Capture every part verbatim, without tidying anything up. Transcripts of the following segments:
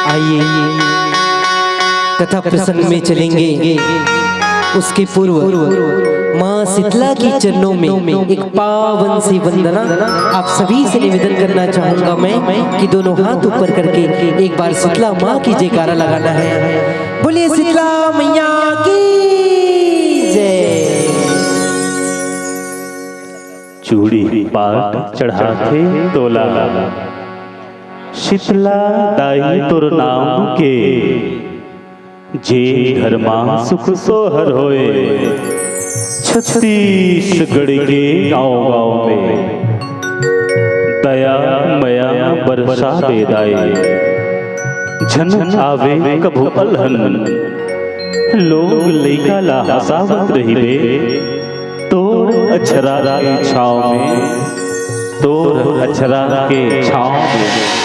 आइए, कथा प्रसंग में चलेंगे। उसके पूर्व माँ शीतला के चरणों में एक पावन सी वंदना आप सभी से निवेदन करना चाहूंगा मैं कि दोनों हाथ ऊपर करके एक बार शीतला माँ की जयकारा लगाना है। बोलिए शीतला मैया की जय। चूड़ी पाट चढ़ाथे तोला, शीतला दाई तोर नाम के, जे घर मा सुख सोहर होए। छत्तीसगढ़ के गांव-गांव में दया मया बरसा दे दाई, झन आवे कभू अलहन। लोग लइका ला हंसावत रहिबे, तोर अछरा के छाँव में, तोर अछरा के छाँव में।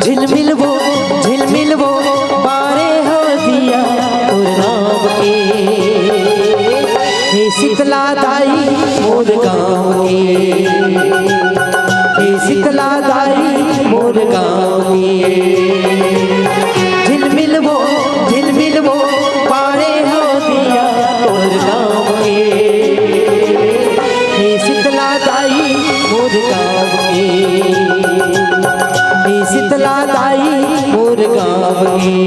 झिलमिल वो, झिलमिल वो बारे हवदिया तोर नाम के। हे शीतला दाई मोर गाँव के, हे शीतला दाई मोर गाँव के। झिलमिल वो, झिलमिल वो बारे हवदिया तोर नाम के। हे शीतला दाई मोर गाँव के, हे शीतला दाई मोर गाँव के।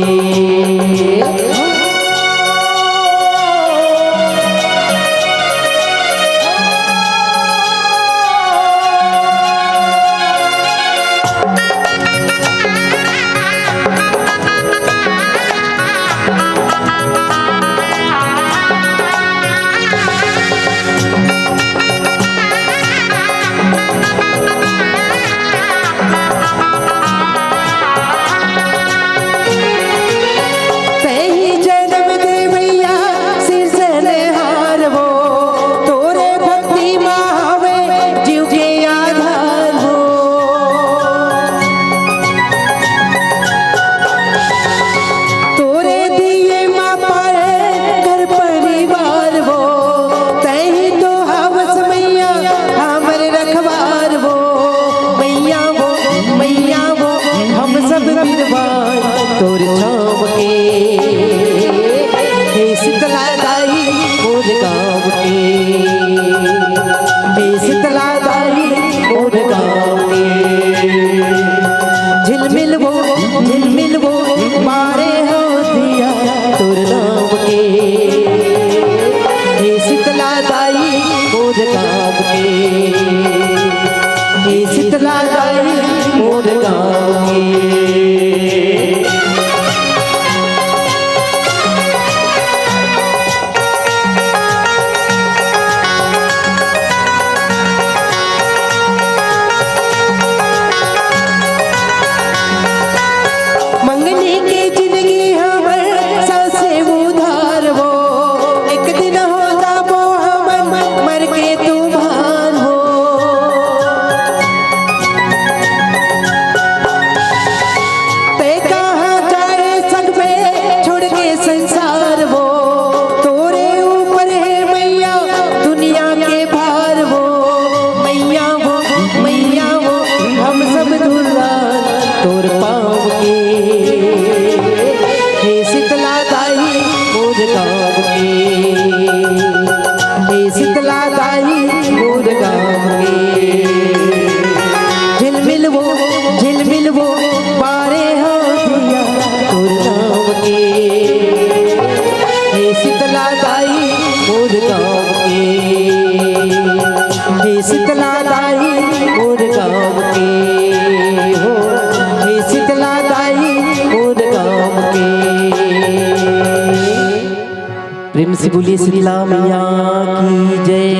तोर छाँव के, हे शीतला दाई मोर गाँव के, हे शीतला दाई मोर गाँव के। झिलमिल वो, झिलमिल वो मारे हो धिया तोर नाम के, हे शीतला दाई मोर गाँव के, हे शीतला दाई मोर गाँव के। मंगनी के जिनगी हमर सासे उधार वो, एक दिन हो जाबो हमन मर के तुम्हार हो। ते कहाँ जाए सकबे छोड़ के संसार वो, तोरे ऊपर हे मैया दुनिया के भार वो। मैया वो, मैया वो, हम सब दुलार तोर पाँव के, हे शीतला दाई मोर गाँव के, हे शीतला दाई मोर गाँव के। झिलमिल वो, झिलमिल वो पारे हो धिया तोर नाम के, हे शीतला दाई मोर गाँव के, हे शीतला दाई मोर गाँव के हो, हे शीतला दाई मोर गाँव के। प्रेम से बोलिए शीतला मैया की जय।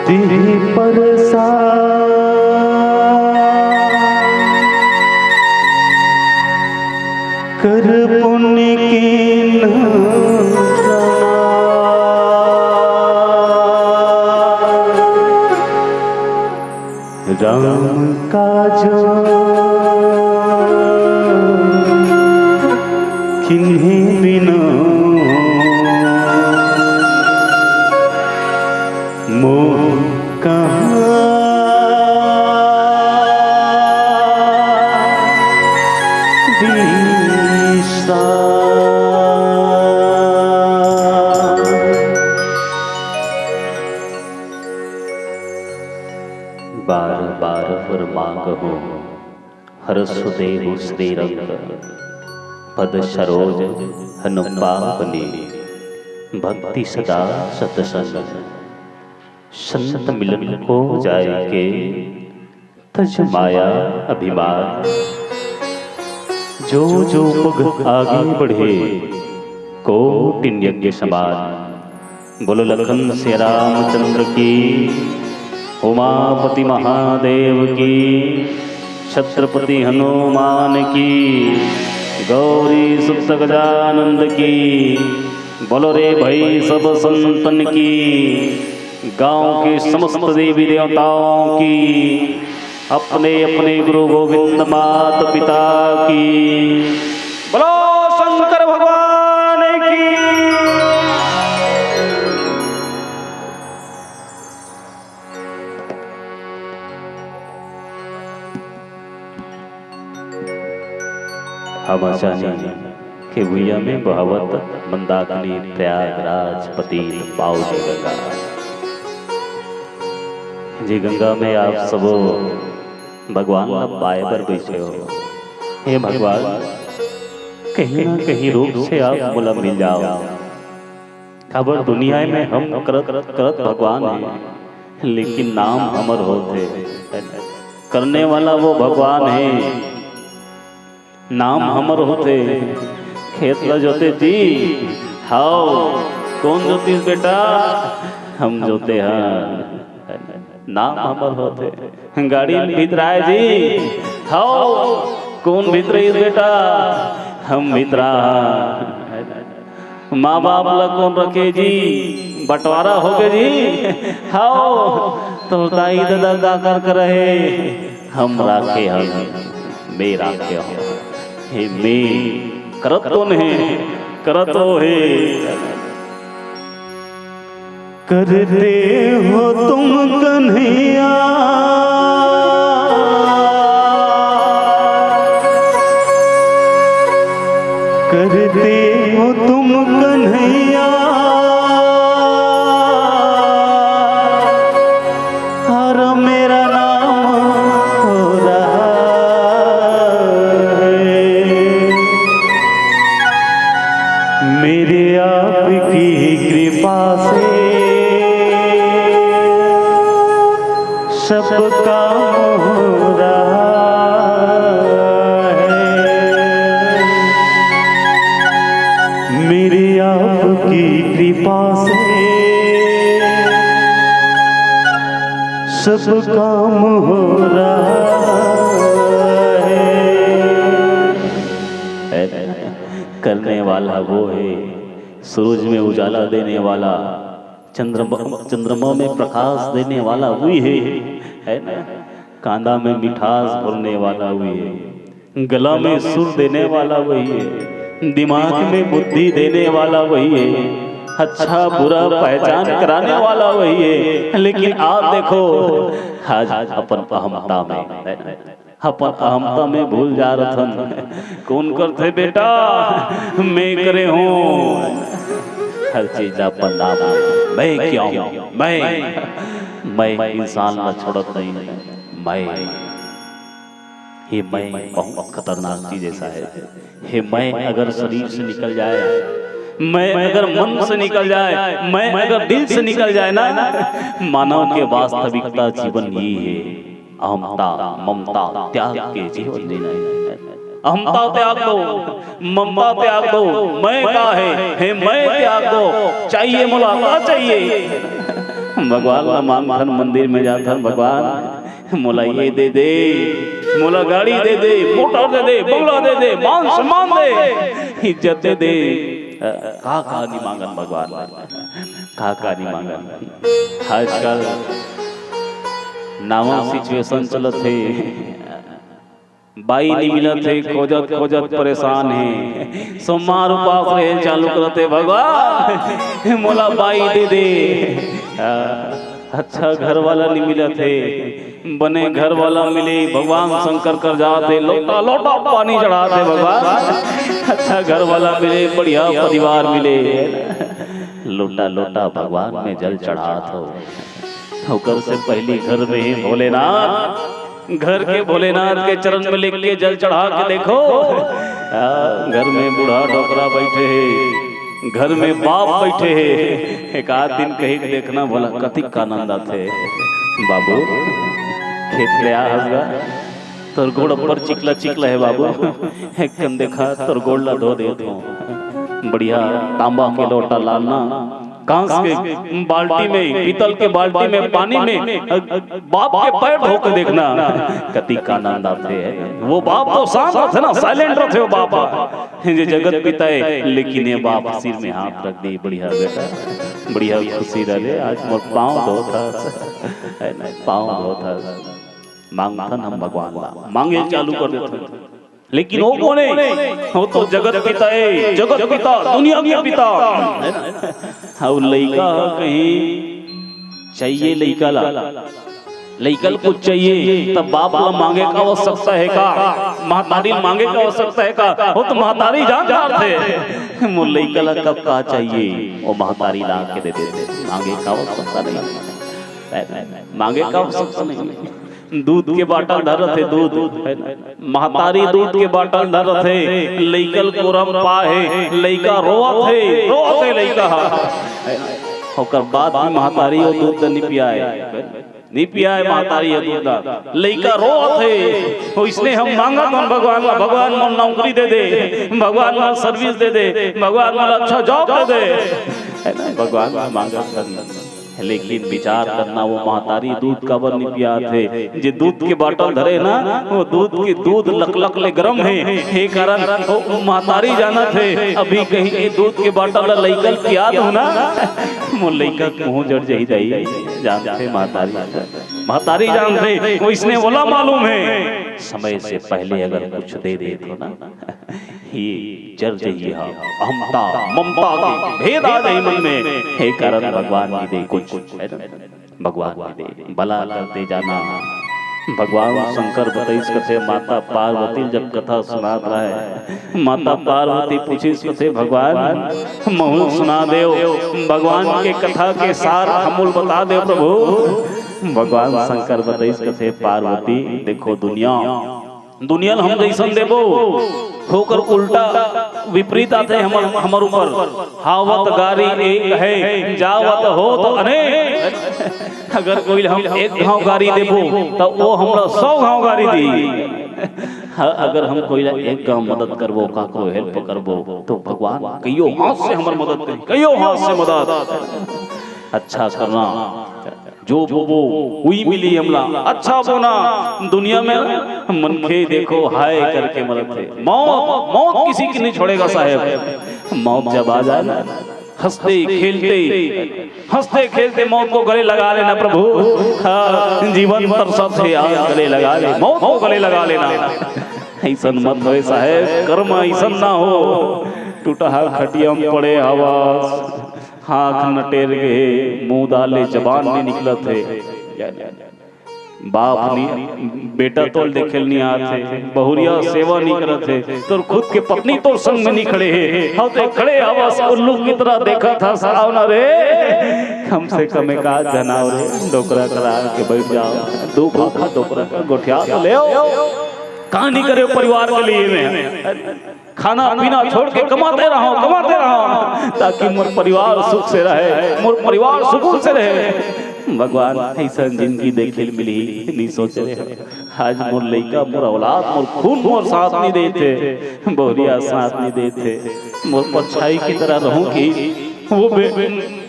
तिही परसा कर पुण्य कीन्हूं प्रणाम। राम काजो किन्हीं बिनु मोह कहाँ बिसरा। बार बार वर मांगहूं, हरष देहु श्रीरंग। पद सरोज हनु पावनी, भक्ति सदा सतसंग। संत मिलन को जाय के, तज माया अभिमान। जो जो पग आगे बढ़े, कोटिन यज्ञ समान। बोलो लखन सिया रामचंद्र की, उमापति महादेव की, छत्रपति हनुमान की, गौरी सुत गजानंद की। बोलो रे भाई सब संतन की, गांव के समस्त देवी देवताओं की, अपने अपने गुरु गोविंद मात पिता की। बोलो शंकर भगवान की। हम जानी के भुइयां में बहावत मंदाकिनी प्रयागराज पतित पावनी गंगा। जे गंगा में आप सबो भगवान ला पाए बर बइठे हो। हे भगवान, कहीं ना कहीं रूप से आप मोला मिल जाओ। काबर दुनिया में हम करत करत भगवान हे, लेकिन नाम हमर होथे। करने वाला वो भगवान हे। नाम हमर होथे। खेत ल जोते जी, हाव, कोन जोतिस बेटा? हम जोते हन। नाम हमर होथे। गाड़ी ल भितराय जी, हाव, कोन भितराइस बेटा? हम भितरा हन। माँ बाप ला कोन रखे जी? बंटवारा होगे जी। हाव, तोर दाई ददा का कर करे? हम राखे हन, मैं राखे हन। हे मैं, करत कोन हे? करत वो हे। करते हो तुम कन्हैया, करते हो तुम कन्हैया, और मेरा नाम हो रहा है। मेरे आपकी कृपा से सब काम हो रहा है। मेरे आपकी कृपा से सब काम हो रहा है। करने वाला वो है, सूरज में उजाला देने वाला, चंद्रमा, चंद्रमा में प्रकाश देने वाला वही है, है ना? कांदा में मिठास भरने वाला वही है, गला में सुर देने वाला वही है, दिमाग में बुद्धि देने वाला वही है, अच्छा बुरा पहचान कराने वाला वही है। लेकिन आज देखो, आज अपन अहमता में, अपन अहमता में भूल जा रथन। कोन करथे बेटा? मैं करे हूँ। हर चीज ला अपन नाम ले। मैं क्या हूँ? मैं, मैं इंसान ला छोड़त नहीं। मैं, ये मैं बहुत खतरनाक चीज ऐसा है। हे मैं अगर शरीर से निकल जाए, मैं अगर मन से निकल जाए, मैं अगर दिल से निकल जाए ना, मानव के वास्तविकता जीवन यही है। अहमता, ममता, त्याग के जीवन जीना है। अहमता त्याग दो, ममता त्याग दो, मैं का है, हे मैं त्याग दो। चाहिए मोला का चाहिए? भगवान ला मांगथन, मंदिर में जाथन, भगवान मोला ये दे दे, मोला गाड़ी दे दे, मोटर दे दे, बंगला दे दे, मान सम्मान दे, इज्जत दे दे। का का नहीं मांगन भगवान ला, का का नहीं मांगन। आजकल नावा सिचुएशन चलत हे, बाई नहीं मिलत हे, खोजत खोजत परेशान हे। सोमवार उपास रहे चालू करत हे, भगवान मोला बाई दे दे। आ, अच्छा घर वाला नहीं मिलत हे, बने घर वाला मिले, भगवान शंकर कर जात हे, लोटा लोटा पानी चढ़ात हे भगवान। अच्छा घर वाला मिले, बढ़िया परिवार मिले, लोटा लोटा भगवान में जल चढ़ात हो। ओकर से पहली घर में ही भोलेनाथ, घर के भोलेनाथ के चरण में लेके जल चढ़ा के देखो। आ, घर में बूढ़ा डोकरा बैठे हे, घर में बाप बैठे हे। एक आध दिन कही के देखना भला कतिक आनंद आथे। बाबू, खेत ले आ हस गा, तोर गोड़ अब्बड़ चिकला चिकला हे बाबू, एक कन देखा तोर गोड़ ला धो देत हों। बढ़िया तांबा के लोटा लाना, कांस के बाल्टी में, पीतल के बाल्टी में पानी में बाप के पैर धो के देखना, कतिक आनंद आथे। वो बाप तो शांत रथे ना, साइलेंट रथे वो बाप, जे जगत पिता हे, लेकिन ये बाप सिर में हाथ रख दे, बढ़िया बेटा, बढ़िया खुशी रह ले, आज मोर पाँव धोत हस, है ना, पाँव धोत हस। मांगथन हम भगवान ला, मांगे चालू कर देथन। लेकिन वो कोन हे? वो तो जगत पिता हे, जगत पिता, दुनिया के पिता। अउ लइका ह कहीं चाहिए लइका ला, लइका ला कुछ चाहिए, तब बाप ला मांगे का आवश्यकता हे का? महतारी ला मांगे का आवश्यकता हे का? वो तो महतारी जान जाथे, मोर लइका ला कब का चाहिए, वो महतारी ला के दे देथे, मांगे का आवश्यकता नहीं, मांगे का आवश्यकता नहीं। दूध के बाटल धरत हे, दूध, है ना? महतारी दूध के बाटल धरत हे, लइका ल कोरा म पाहे, लइका रोवत हे, रोवत हे लइका ह। ओकर बाद भी महतारी वो दूध नहीं पियाए। नी पियाय महतारी ह दूध ला। लइका रोवत हे, ओइसने हम मांगत हन भगवान ला, "भगवान मोला नौकरी दे दे, भगवान मोला सर्विस दे दे, भगवान मोला अच्छा जॉब दे दे।" है ना, भगवान ला मांगत हन। लेकिन विचार करना, वो महतारी दूध काबर नी पियात हे? जे दूध के बाटल धरे ना, वो दूध के दूध लकलक ले गरम हे। हे कारण वो महतारी जानत हे, अभी कहीं ये दूध के बाटल ला लइका ल पिया दो ना, मोर लइका के मुंह जड़ जाही दाई। जानत हे महतारी, महतारी जानत हे, ओइसने ओला मालूम हे, समय से पहले अगर कुछ दे दे तो ना, ये जर जइया, अहमता, ममता के भेद आ जाही मन में। हे कारण भगवान नी दे कुछ, है ना? भगवान नी दे, भला करते जाना। भगवान शंकर बतइस कथे, माता पार्वती जब कथा सुनात रहे, माता पार्वती पूछिस कथे, "भगवान, महूं सुना देव, भगवान के कथा के सार हमूल बता देव प्रभु।" भगवान शंकर बतइस कथे, "पार्वती, देखो दुनिया, दुनिया ल हम जइसन देबो, ओकर उल्टा विपरीत आथे हमर, हमर ऊपर। हावत गारी एक हे, जावत होत अनेक।" अगर कोई ल हम एक घांव गारी देबो, त वो हमला सौ घांव गारी दी। ह-, अगर हम कोई ल एक घांव मदद करबो, काकरो हेल्प करबो, तो भगवान कइयो हाथ से हमर मदद करही, कइयो हाथ से मदद। अच्छा करना, जो बोबो, उही मिलही हमला। अच्छा बोना, दुनिया में मनखे देखो हाय करके मरत हे। मौत, मौत किसी की नहीं छोड़ेगा साहेब। मौत जब आ जाए ना, हंसते खेलते, हंसते खेलते मौत को गले लगा लेना प्रभु। हाँ, जीवन तरसत हे यार, गले लगा ले, मौत को गले लगा लेना। अइसन मत होय साहेब, कर्म अइसन ना हो। टूटहा खटिया में पड़े हवस, आँख नटेर गे, मुंह डाले जबान नी निकलत हे। बाप नी, बेटा तोल देखे ल नी आत हे, बहुरिया सेवा नी करत हे, तोर खुद के पत्नी तोर संग में नी खड़े हे, हव ते खड़े हवस उल्लू की तरह देखत हस, आव ना रे, कम से कम एक आध झन आव रे, डोकरा करा के बैठ जाव, दू भाखा डोकरा का गोठिया तो लेव। का नी करे परिवार के लिए मैं? खाना पीना छोड़ के कमाते रहो, कमाते रहो, ताकि मोर परिवार सुख से रहे, मोर परिवार सुकून से रहे। भगवान अइसन जिंदगी देखे ल मिलही, नी सोचे रहे। आज मोर लइका, मोर औलाद, मोर खून, मोर साथ नी देत हे, बहुरिया साथ नी देत हे, मोर परछाई की तरह रहूं कि वो बे-,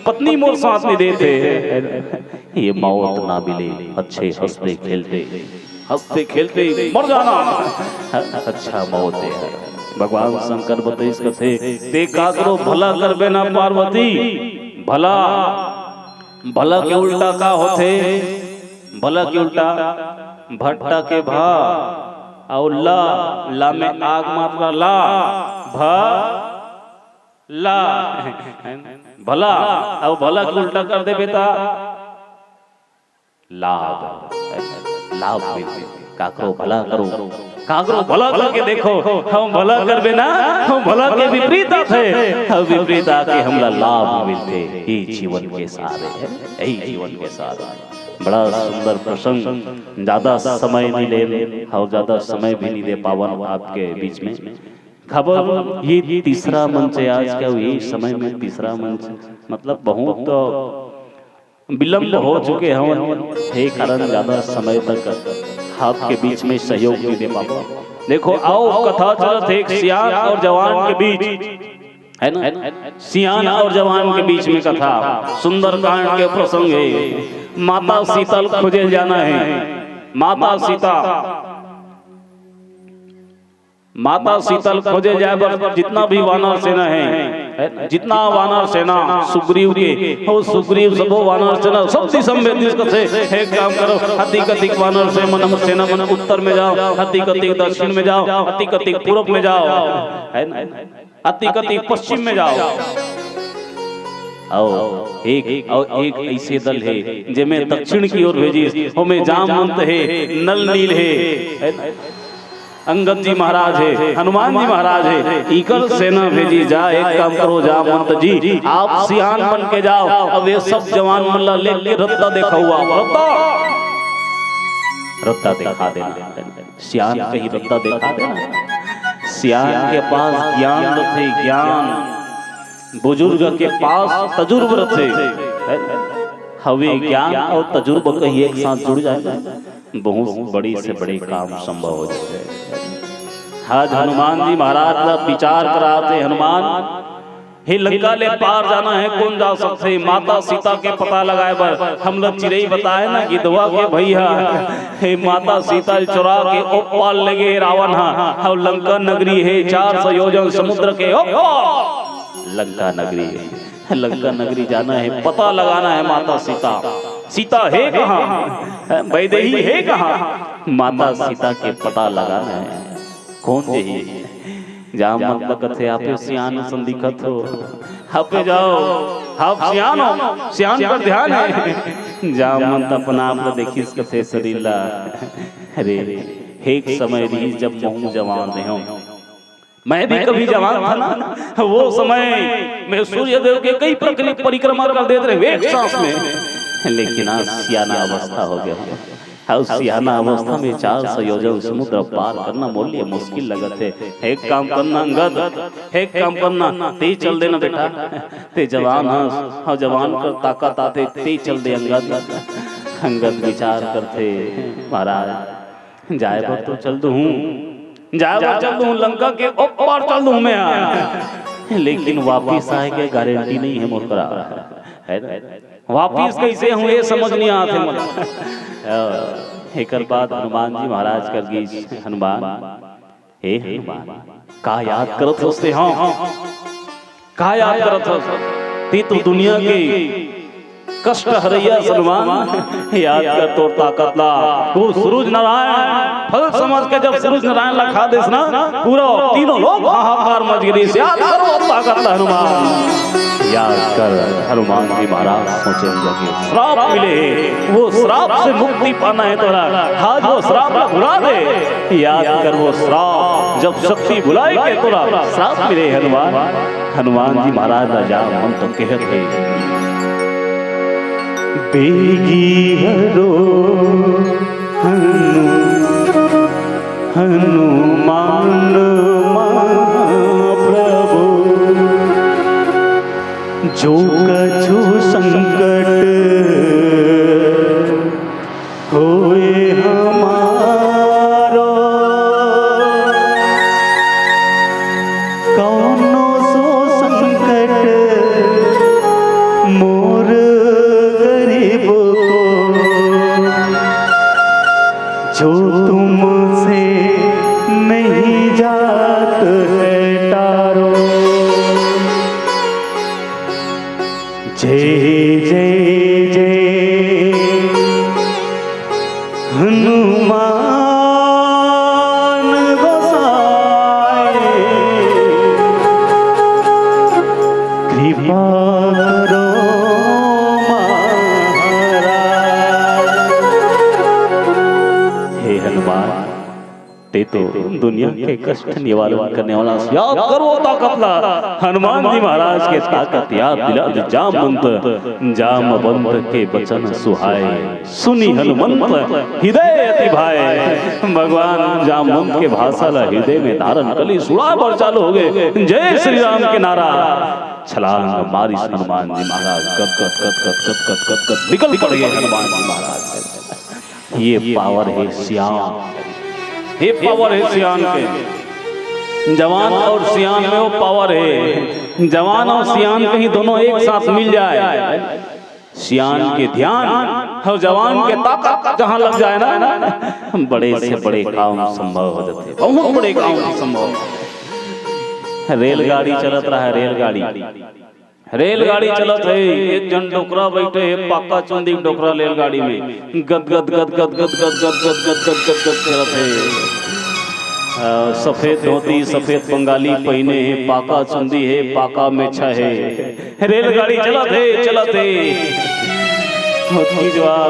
पत्नी मोर साथ नी देत हे। ये मौत ना मिले, अच्छे हंसते खेलते, हंसते खेलते मर जाना अच्छा मौत हे। भगवान शंकर बतइस कथे, ते काकरो भला करबे ना पार्वती, भला, भला के उल्टा का होथे? भला के उल्टा भट्टा के भा, अउ ला, ला में आग मात्रा ला, भा, ला। भला, अउ भला के उल्टा कर देबे त लाभ, लाभ मिलथे। काकरो भला करो, काकरो भला करके देखो, हम भला करबे ना, हम भला के विपरीत आथे, हम विपरीत आके हमला लाभ मिलथे। यही जीवन के सार हे, यही जीवन के सार हे। बड़ा सुंदर प्रसंग, ज्यादा समय नहीं ले और ज्यादा समय भी नहीं दे पावन आपके बीच में। खबर ये तीसरा मंच है आज का, ये समय में तीसरा मंच, मतलब बहुत विलंब हो चुके हवन, हे कारण ज्यादा समय तक आपके बीच में सहयोग नहीं दे पावा। देखो, आओ, कथा चलत हे एक सियान और जवान के बीच, है ना? सियान और जवान के बीच में कथा, सुंदरकांड के प्रसंग हे। माता सीता ल खोजे जाना हे, माता सीता माता सीता ल खोजे जाए बर जितना भी वानर सेना हे, जितना वानर सेना सुग्रीव के, वो सुग्रीव सबो वानर सेना सब दिशा में भेजिस कथे, "हे काम करो, हती कतिक वानर से मन सेना मन उत्तर में जाओ, हती कतिक दक्षिण में जाओ, हती कतिक पूरब में जाओ, है ना? हती कतिक पश्चिम में जाओ।" अउ एक, अउ एक अइसे दल हे, जेमे दक्षिण की ओर भेजिस, ओमे जामवंत हे, नल नील हे, है ना? अंगद जी महाराज हे, हनुमान जी महाराज हे, इकर सेना भेजी जा, एक काम करो जामवंत जी, आप सियान बन के जाओ। अब ये सब जवान मन ला लेके रद्दा देखावा, रद्दा, रद्दा देखा देना। सियान कहीं रद्दा देखा देना। सियान के पास ज्ञान रथे, ज्ञान। बुजुर्ग के पास तजुर्ब रथे। हवे ज्ञान अउ तजुर्बा कहीं एक साथ जुड़ जाए, बहुत बड़े से बड़े काम संभव हो जाए। आज हनुमान जी महाराज ला विचार करात हे, हनुमान, हे लंका ले पार जाना हे, कोन जा सकथे? माता सीता के पता लगाए बर हमला चिरई बताए ना, गिधवा के भइया, हे माता सीता ल चोरा के ओ पार ले गे रावण हा, अउ लंका नगरी हे चार सौ योजन समुद्र के ओ पार लंका नगरी हे। लंका नगरी जाना हे, पता लगाना हे माता सीता, सीता हे कहाँ, वैदेही हे कहाँ, माता सीता के पता लगाना हे। कोन जही? जामवंत कथे, "आपे सियान असन दिखत हो, आपे जाओ, आप सियान हो, सियान पर ध्यान हे।" जामवंत अपन आप ला देखिस, कथे शरीर ला, "अरे, एक समय रिहिस जब महूँ जवान रहेंव, मैं भी कभी जवान था ना, वो समय में सूर्यदेव के कई प्रक्रि-, परिक्रमा कर देत रहेंव एक सांस में, लेकिन आज सियाना अवस्था हो गया हूँ।" अउ सियाना अवस्था में चार सौ योजन समुद्र पार करना मोर लिए मुश्किल लगत हे। एक काम करना अंगद, एक काम करना, तें चल देना बेटा, तें जवान हस, अउ जवान कर ताकत आथे, तें चल दे अंगद। अंगद विचार करथे, महाराज, जाए बर तो चल दूहूँ, जाए बर चल दूहूँ, लंका के ओ पार चल दूहूँ मैं, लेकिन वापिस आए के गारंटी नहीं हे मोर करा, है ना? वापिस कइसे आहूँ, ये समझ नहीं आत हे मोला। अ, एकर बाद हनुमान जी महाराज कर गिस, "हनुमान, हे हनुमान, का याद करत हस तें? हाँ, का याद करत हस? तें तो दुनिया के कष्ट हरइया हस हनुमान, याद कर तोर ताकत ला।" वो सूरज नारायण फल समझ के जब सूरज नारायण ला खा देस ना, पूरा तीनों लोक हाहाकार मच गे रिहिस। याद कर वो ताकत ला हनुमान। याद कर हनुमान जी महाराज सोचे लगे, श्राप मिले हे, वो श्राप से मुक्ति पाना हे तोला। आज वो श्राप ला भुला दे। याद कर वो श्राप, जब शक्ति भुलाए के तोला श्राप मिले हनुमान। हनुमान जी महाराज ला जामवंत कहत हे, "बेगी हरो हनु, हनुमान महाप्रभु, जो कछु संकट होए हमारो।" कौनो सो संकट मोर गरीब को, जो तुमसे नहीं जात है टारो। जय जय जय हनुमान गोसाई, कृपा करो महाराज। हे हनुमान, तें तो दुनिया के कष्ट निवारण करने वाला हस। याद कर वो ताकत ला, हनुमान जी महाराज के ताकत याद दिला दे। जामवंत, जामवंत के बचन सुहाए, सुनि हनुमंत हृदय अति भाए। भगवान जामवंत के भाषा ला हृदय में धारण कर लिस, सुनाए बर चालू हो गे, "जय श्री राम" के नारा। छलांग मारिस हनुमान जी महाराज, गद गद गद गद निकल पड़ गे हनुमान जी महाराज। ये पावर हे सियान, ये पावर हे सियान के। जवान अउ सियान में वो पावर हे। जवान अउ सियान कहीं दोनों एक साथ मिल जाए, सियान के ध्यान अउ जवान के ताकत जहाँ लग जाए ना, बड़े से बड़े काम संभव हो जाथे, बहुत बड़े काम संभव। रेलगाड़ी चलत रहा, रेलगाड़ी, रेलगाड़ी चलत हे, एक झन डोकरा बइठे हे, पाका चुंदी के डोकरा रेलगाड़ी में, गद गद गद गद चलत हे। अ, सफेद धोती, सफेद बंगाली पहिने हे, पाका चुंदी हे, पाका मेछा हे। रेलगाड़ी चलत हे, चलत हे। ओतकी जुवार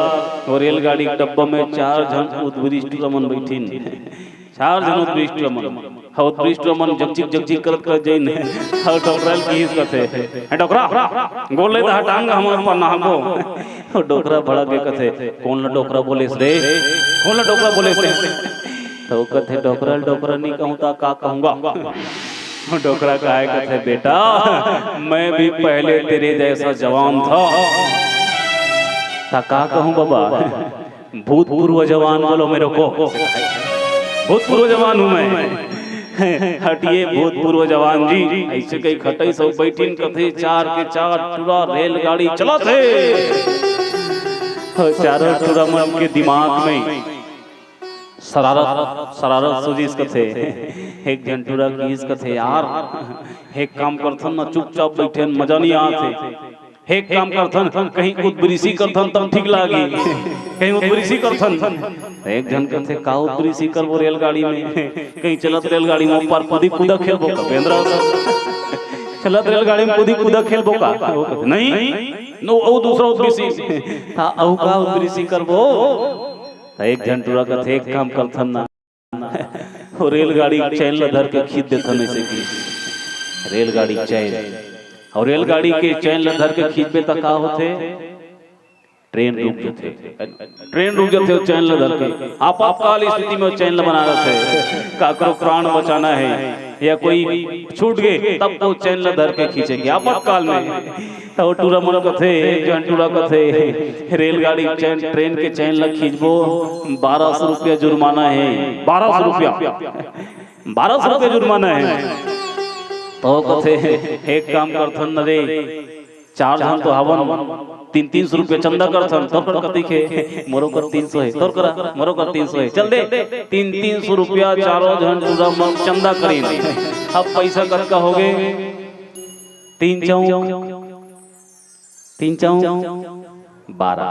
वो रेलगाड़ी के डब्बा में चार झन उत्कृष्ट रमन बइठिन। चार झन उत्कृष्ट रमन। हाँ, उत्कृष्ट रमन जगजिग जगजिग करत करत जइन। हाँ, डोकरा ल किहिस कथे, "हे डोकरा, गोड़ ले दहा टांग हमर पर नहाबो।" वो डोकरा भड़क के कथे, "कोन ल डोकरा बोलेस रे? कोन ल डोकरा बोलेस रे?" तो कथे, "डोकरा ल डोकरा नहीं कहूँ त का कहूँगा?" डोकरा कहे कथे, "बेटा, मैं भी पहले तेरे जैसा जवान था।" ता का कहूँ बाबा, भूतपूर्व जवान बोलो मेरे को, भूतपूर्व जवान हूँ मैं। हटिए भूतपूर्व जवान जी, ऐसे कहीं खटई सब बैठिन कथे चार के चार टूरा रेलगाड़ी चलत हे। और चारों टूरा मन के दिमाग में शरारत शरारत सोचिस कथे। एक झन टूरा किहिस कथे, यार एक काम करथन ना, चुपचाप बैठे मजा नहीं आत हे। एक काम करथन, कहीं उदबरिसी करथन तब ठीक लागी। कहीं उदबरिसी करथन। एक झन कथे, का उदबरिसी करबो रेलगाड़ी में? कहीं चलत रेलगाड़ी में ऊपर कूदी कूदा खेलबो का बेंदरा असन? चलत रेलगाड़ी में कूदी कूदा खेलबो का? वो कथे, नहीं, नो, वो दूसरा उदबरिसी। हाँ, अहू का उदबरिसी करबो? त एक झन टूरा कथे, एक काम करथन ना, वो रेलगाड़ी के चैन ल धर के खींच देथन ऐसे कि रेलगाड़ी के चैन, और रेलगाड़ी के चैन ल धर के खींचबे त का होथे? ट्रेन रुक जथे। ट्रेन रुक जथे वो चैन ल धर के। आपातकाल स्थिति में वो चैन ल बना रथे, काकरो प्राण बचाना है या कोई छूट गए तब तो चैन ल धर के खींचेंगे आपातकाल में। तो टूरा मन कथे, एक झन टूरा कथे, रेलगाड़ी चैन, ट्रेन के चैन ल खींचबो, बारह सौ रुपया जुर्माना है। बारह सौ रुपया, बारह सौ रुपया जुर्माना है। तो कथे, एक काम करथन न रे, चार झन तो हवन, तीन तीन सौ रुपया चंदा करथन। तोर कर कतिक हे? मोरो कर तीन सौ है। तोर करा? मोरो कर तीन सौ है। चल दे, तीन तीन सौ रुपया चारों झन टूरा मन चंदा करिन। अब पैसा कतका हो गए? तीन चौक, तीन चौक बारह,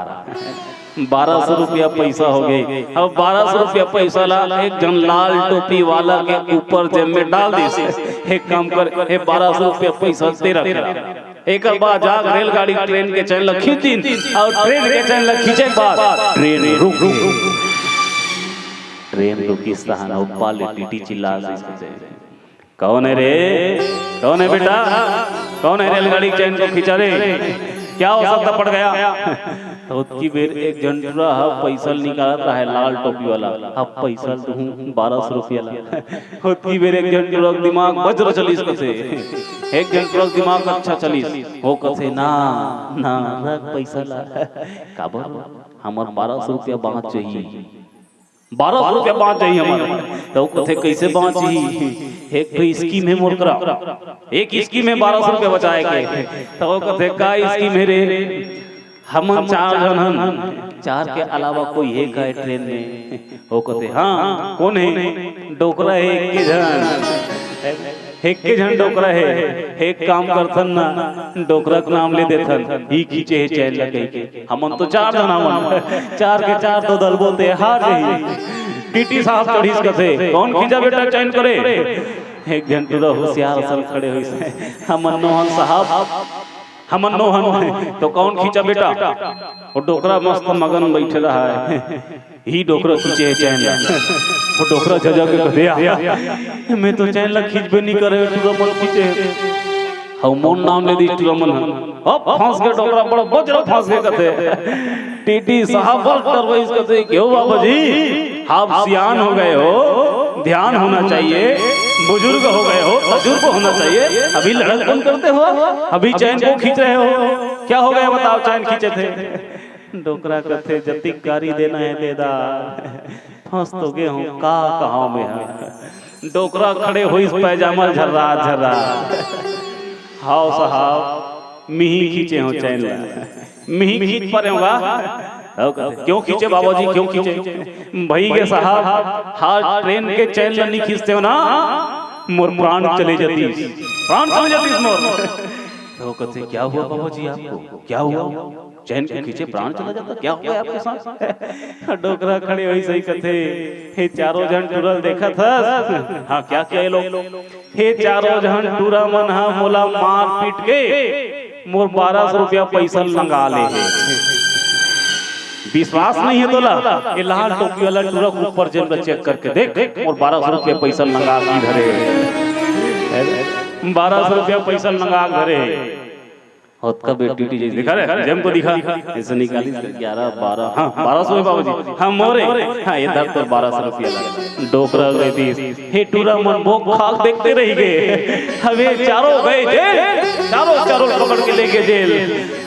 बारह सौ रुपया पैसा हो गए। अब बारह सौ रुपया पैसा ला एक झन लाल टोपी वाला के ऊपर जेब में डाल दिस। एक काम कर, हे बारह सौ रुपया पैसा तेरा करा। एक बार जाग रेलगाड़ी ट्रेन के चैन ला खींच दिन और ट्रेन के चैन ला खींचे के बाद ट्रेन रुक गई। ट्रेन रुकिस तहान ऊपर ले टीटी चिल्ला दिस। कौन है रे? कौन है बेटा? कौन है रेलगाड़ी चैन को खींचा रे? क्या हो सकता पड़ गया? तो उतकी बेर एक झन टूरा ह पैसा ल निकालत रहा है, लाल टोपी वाला। अब पैसा ल दूहूं बारह सौ रुपया ला। उतकी बेर एक झन टूरा के दिमाग वज्र चलिस कथे। एक झन टूरा के दिमाग अच्छा चलिस। वो कथे, ना, ना, रख पैसा ला। काबर? हमर बारह सौ रुपया बाँच जाही। बारह सौ रुपया बाँच जाही हमर। तो कथे, कैसे बाँचही? एक ठो स्कीम है मोर करा, एक स्कीम है बारह सौ रुपया बचाए के। तो वो कथे, का स्कीम है रे? हमन चार झन हन, चार के अलावा कोई है का ट्रेन में? वो कथे, हाँ, कौन है? डोकरा है एक के झन। एक के झन डोकरा हे, एक काम करथन ना, डोकरा के नाम ले देथन, ही खींचे हे चैन ल कहिके। हमन तो चार झन हमन, चार के चार तो दलबो ते हार जही। टीटी साहब चढ़िस कथे, कौन खींचा बेटा चैन करे? एक झन टूरा होशियार असन खड़े होइस, हमन नोहन साहब, हमन नोहन। तो कौन खींचा बेटा? वो डोकरा मस्त मगन बैठे रहा है। ही डोकरा खींचे हे चैन ला। वो डोकरा झझक के कथे, "या, मैं तो चैन ला खींचबे नहीं करे, टूरा मन खींचे हे।" हव मोर नाम ले दी टूरा मन ह। अब फंस गए डोकरा, बड़ा बजरा फंस गए कथे। टीटी साहब बड़ डरवाइस कथे, "क्यों बाबा जी, आप सियान हो गए हो, ध्यान होना चाहिए, बुजुर्ग हो गए हो, तजुर्बा होना चाहिए, अभी लड़कपन करते हो, अभी चैन को खींच रहे हो, क्या हो गया बताओ, चैन खींचे थे।" डोकरा कथे, "जतिक गारी देना है दे दा, फंस तो गे हूँ, का कहाव मैं हा।" डोकरा खड़े होइस पैजामा झर्रा झर्रा। "हाव साहब, मिही खींचे हो चैन ला, मिही खींच परे होगा।" हाव कथे, "क्यों खींचे बाबा जी, क्यों खींचे?" "भई गे साहब, हाल ट्रेन के चैन ला नहीं खींचते हो ना, मोर प्राण चले जातीस, प्राण चले जातीस मोर।" तो कथे, "क्या हुआ बाबा जी आपको, क्या हुआ?" चैन के खींचे प्राण चला जाता, क्या हुआ है आपके साथ? डोकरा खड़े होइस ही कथे, "हे चारों झन टूरा ल देखत हस?" "हाँ, क्या किया ये लोग?" "हे चारों झन टूरा मन हा मोला मार पीट के मोर बारह सौ रुपया पैसा लंगा ले हे।" विश्वास नहीं है तोला? ये लाल टोपी वाला टूरा के ऊपर जेब ला चेक करके देख, मोर बारह सौ रुपया पैसा लंगा के धरे हे। बारह सौ रुपया पैसा लंगा के धरे हे। ओतका बेर टीटी जैसे दिखा रहे, जेब को दिखा, ऐसे निकालिस, ग्यारह, बारह, हाँ, बारह सौ है बाबूजी, हाँ, मोरे, हाँ, ये धर तोर बारह सौ रुपया ला। डोकरा गए दिस, हे टूरा मन भोक खाक देखते रह गए, हवे चारों गए जेल, चारों, चारों पकड़ के लेके जेल,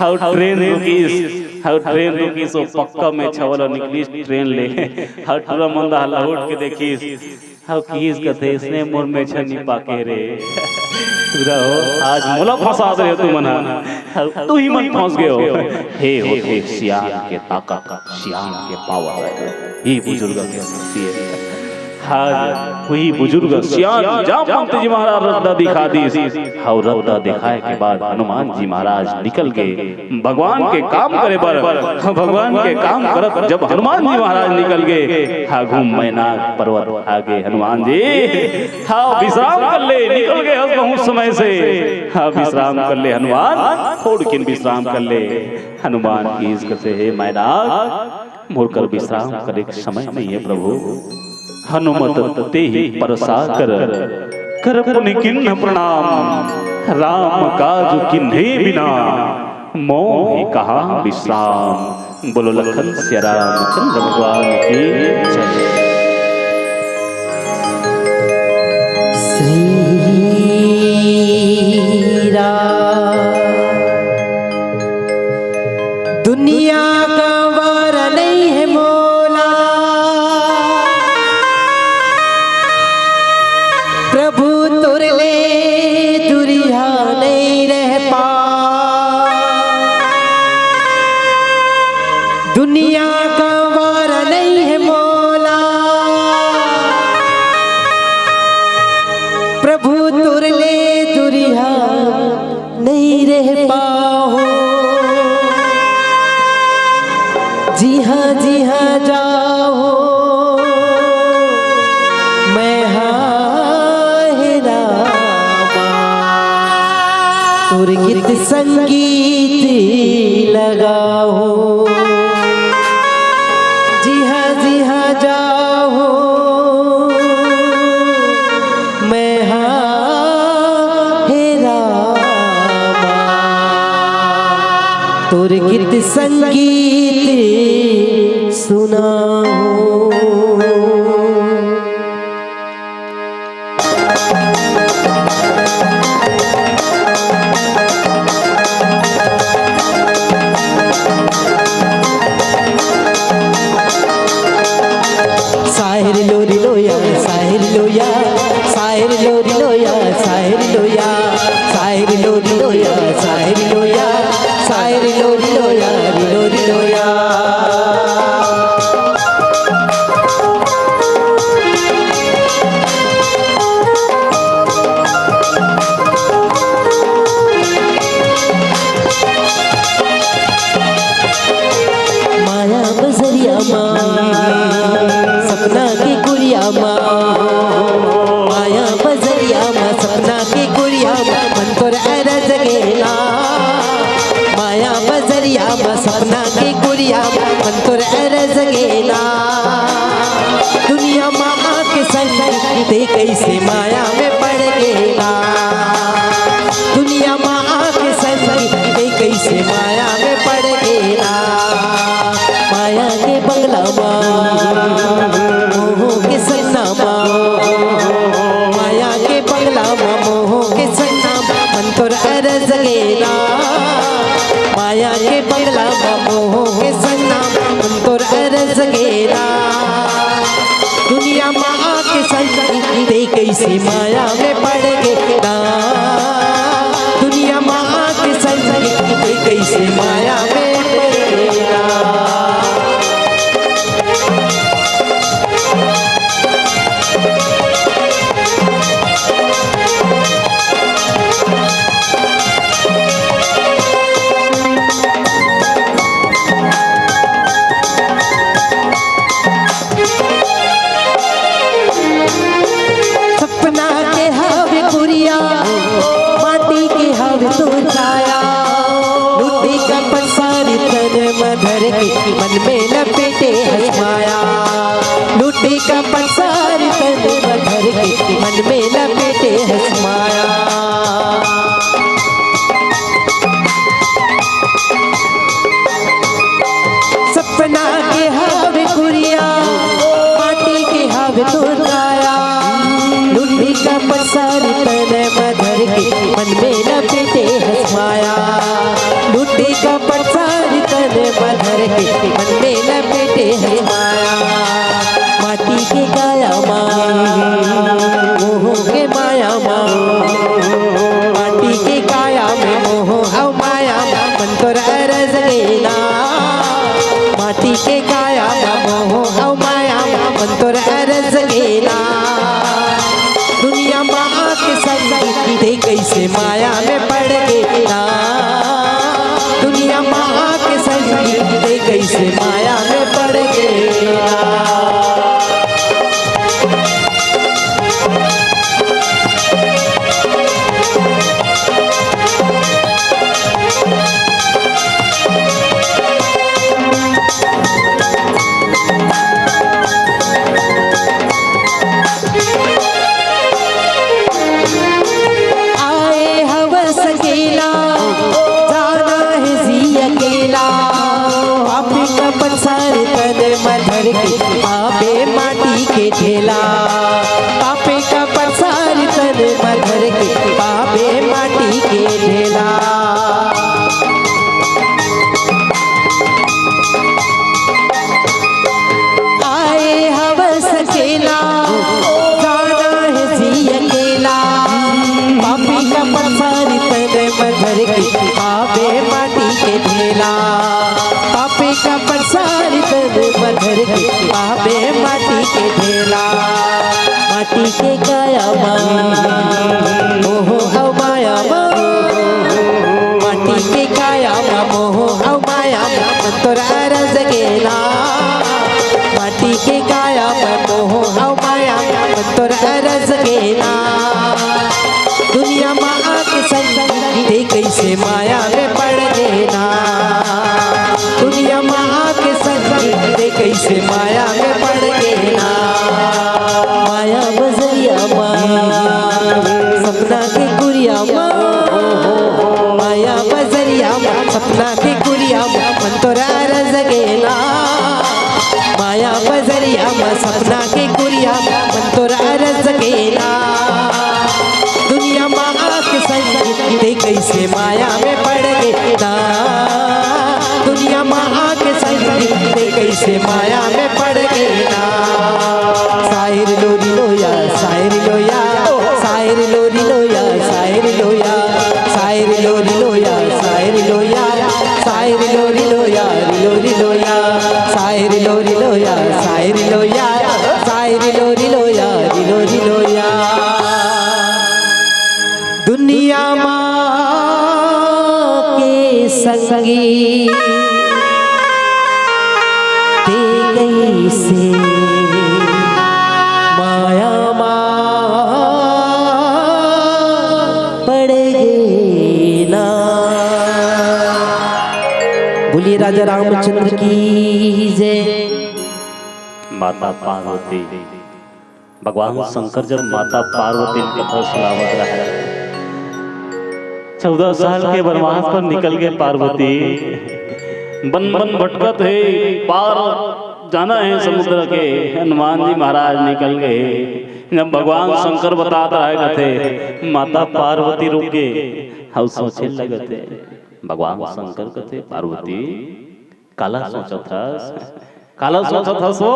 हाव ट्रेन रुकिस, हव ट्रेन रुकिस, ओ पक्का मेछा वाला निकलिस ट्रेन ले। हव टूरा मन ला हल्ला उठ के देखिस। हव किहिस कथे, "इसने मोर मेछा नी पाके रे।" टूरा हो, आज मोला फंसा दे तुमन ह। हव तुही मन फंस गे हो। हे होथे सियान के ताकत, सियान के पावर। ये बुजुर्ग के शक्ति हे। आज वही बुजुर्ग सियान जामवंत जी महाराज रद्दा दिखा दिस। हव रद्दा दिखाए के बाद हनुमान जी महाराज निकल गे भगवान के काम करे बर। भगवान के काम करत जब हनुमान जी महाराज निकल गे, आघू मैनाक पर्वत आगे हनुमान जी, हव विश्राम कर ले, निकल गे हस बहुत समय से। हव विश्राम कर ले हनुमान, थोड़किन विश्राम कर ले। हनुमान किहिस कथे, "हे मैनाक, मोर कर विश्राम करे के समय नइ हे प्रभु।" हनुमत तेहि परसा कर, कर पुनि कीन्ह प्रणाम। राम काज कीन्हे बिना, मोहि कहाँ विश्राम। बोलो लखन सिया रामचंद्र भगवान की जय। श्री राम। दुनिया का वारा नइ हे मोला, प्रभु तोर ले दुरिहा नइ रह पा। दुनिया का वारा नइ हे मोला, प्रभु तोर ले दुरिहा नइ रह पाहूं। जिहां जिहां जाहूं मैं, हां हे रामा, तोर गीत संगीत लगाहूं। जिहां जिहां जाहूं मैं, हां हे रामा, तोर गीत संगीत सुनाहूं। साहिर लोरी लोया, साहिर लोया, साहिर लोरी लोया, साहिर लोया, साहिर लोरी लोया, साहिर लोया, साहिर लोरी लोया, री लोरी लोया। माया बजरिया मा, सपना के कुरिया मा, माया बजरिया मा, सपना के कुरिया मा, मन तोर अरज गेना। माया बजरिया मा, सपना के कुरिया मा, मन तोर अरज गेना। दुनिया मा आके संग ते कइसे माया में पड़ गेना। दुनिया मा आके संग ते कइसे माया में पड़ गेना। माया के बंगला मा, मोह के सन्ना मा, माया के बंगला मा, मोह के सन्ना मा, मन तोर अरज गेना। माया के बंगला मा, मोह के सन्ना मा, मन तोर अरज गेना। दुनिया मा आके संग ते कइसे माया में पड़ गेना। दुनिया मा आके संग ते कइसे माया में पड़ गेना। सपना के हावे कुरिया, माटी के हावे तोर काया। लूटी का पसारी तन में धर के, मन में लपेटे हस माया। लूटी का पसारी तन में धर के, मन में लपेटे हस माया। सपना के हावे कुरिया, माटी के हावे तोर काया। लूटी का पसारी तन में धर के, मन में लपेटे हस माया। लूटी का पसारी तन में रस गेना। दुनिया माँ के संग ते कैसे माया में पड़ गेना। दुनिया माँ के संग ते कैसे माया में पड़ गेना। आए हवस अकेला, जाना है जी अकेला। पापी का पसार तन म धर के, पापे माटी के ढेला। पापे का पसार तन म धर के, पापे माटी के ढेला। आए हवस अकेला, जाना है जी अकेला। पापी का पसार तन म धर के, पापे माटी के ढेला। पापी का पसार तन म धर के, पापे माटी के ढेला। माटी के काया मा, मोह अउ माया मा। माटी के काया मा, मोह अउ माया मा, मन तोर अरज गेना। माटी के काया मा, मोह अउ माया मा, मन तोर अरज गेना। दुनिया मा आके संग ते कैसे माया में पड़ गेना। दुनिया मा आके संग ते कैसे माया में पड़ गेना। माया बजरिया मा, सपना के कुरिया मा। माया बजरिया मा, सपना के कुरिया मा, मन तोर अरज गेना। माया बजरिया मा, सपना के कुरिया मा, मन तोर अरज गेना। दुनिया मा आके संग ते कैसे माया में पड़ गेना। दुनिया मा आके संग ते कैसे माया में पड़ गेना। साहिर लोरी लोया, साहिर लोया, साहिर लोरी लोया, साहिर लोया, साहिर लोरी लोया, साहिर लोया, साहिर लोरी लोया, री लोरी लोया, साहिर लोरी लोया, साहिर लोया, साहिर लोरी लोया, री लोरी लोया। दुनिया मा के संगी ते कैसे माया मा पड़ गेना। बोलिए राजा रामचंद्र की जय। माता पार्वती। भगवान शंकर जब माता पार्वती के कथा सुनावत रहे, चौदह साल के वनवास पर निकल के पार्वती बन बन भटकत हे, पार जाना हे समुद्र के। हनुमान जी महाराज निकल गए। जब भगवान शंकर बतात रहे, कथे, "माता पार्वती रुक गे, अउ सोचे लगत हे।" भगवान शंकर कथे, "पार्वती, काला सोचत हस? काला सोचत हस वो?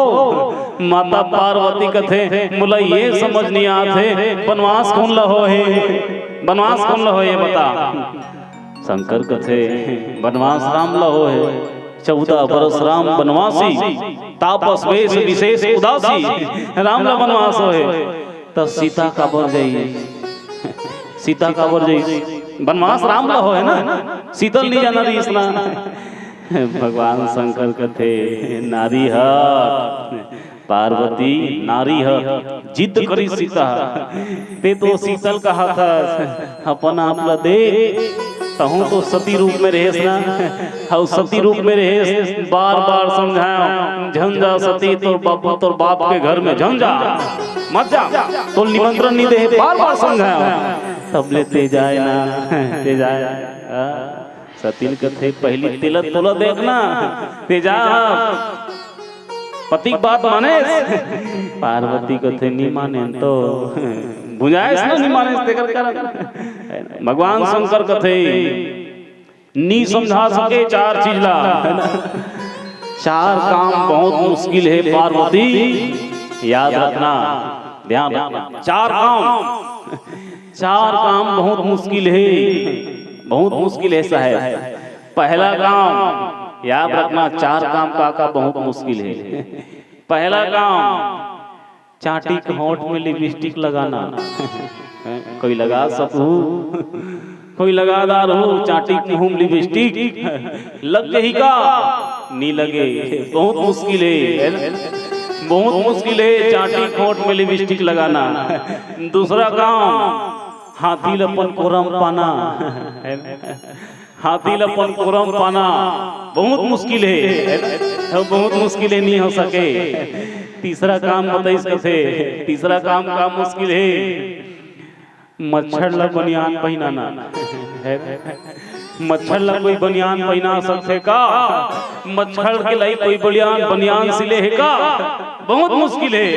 माता पार्वती कथे, मोला ये समझ नइ आत हे, बनवास कोन ला होहे? बनवास कोन ला होहे, बता।" शंकर कथे, "बनवास राम ला होहे। चौदह बरस राम बनवासी, तापस वेश विशेष उदासी, राम ला बनवास होहे।" त सीता काबर जइस? सीता काबर जइस? बनवास राम ला होहे ना, सीता ल नइ जाना रहिस ना। भगवान शंकर कथे, "नारी हट, पार्वती नारी हट।" जिद करिस सीता, "ते तो सीता ल कहत हस, अपन आप ला देख, तहूँ तो सती रूप में रहेस ना, अउ सती रूप में रहेस, बार बार समझाएंव, झन जा सती, तोर बाप, तोर बाप के घर में झन जा, मत जा, तोर निमंत्रण नइ दे हे, बार बार समझाएंव, तब ले ते जाए ना, ते जाए।" आ, सती ल कथे, "पहिली तेला तोला देखना, ते जा।" पति के बात मानेस? पार्वती कथे, "नइ मानेन तो।" भुंजाएस ना, नइ मानेस, तेकर कारण। भगवान शंकर कथे, "नइ समझा सके चार चीज ला।" चार काम बहुत मुश्किल हे पार्वती, याद रखना, ध्यान रखना। चार काम, चार काम बहुत मुश्किल हे, बहुत मुश्किल हे साहेब। पहला काम, याद रखना, चार काम का, का बहुत मुश्किल हे। पहला काम, चांटी के होंठ में लिपस्टिक लगाना। हैं? कोई लगा सकहू? कोई लगा दार हो चांटी के मुंह में लिपस्टिक? लग गई का? नी लगे। बहुत मुश्किल है, है ना? बहुत मुश्किल है चांटी के होंठ में लिपस्टिक लगाना। दूसरा काम, हाथी ल अपन कोरम पाना, है ना? हाथी ल अपन कोरम पाना बहुत मुश्किल है, है ना? बहुत मुश्किल है, नहीं हो सके। तीसरा काम बताइस कथे, तीसरा काम का मुश्किल है? मच्छर ल बनियान पहिनाना, है ना? मच्छर ल कोई बनियान पहिना सकथे का? मच्छर के लाइक कोई बनियान, बनियान सिले हे का? बहुत मुश्किल है।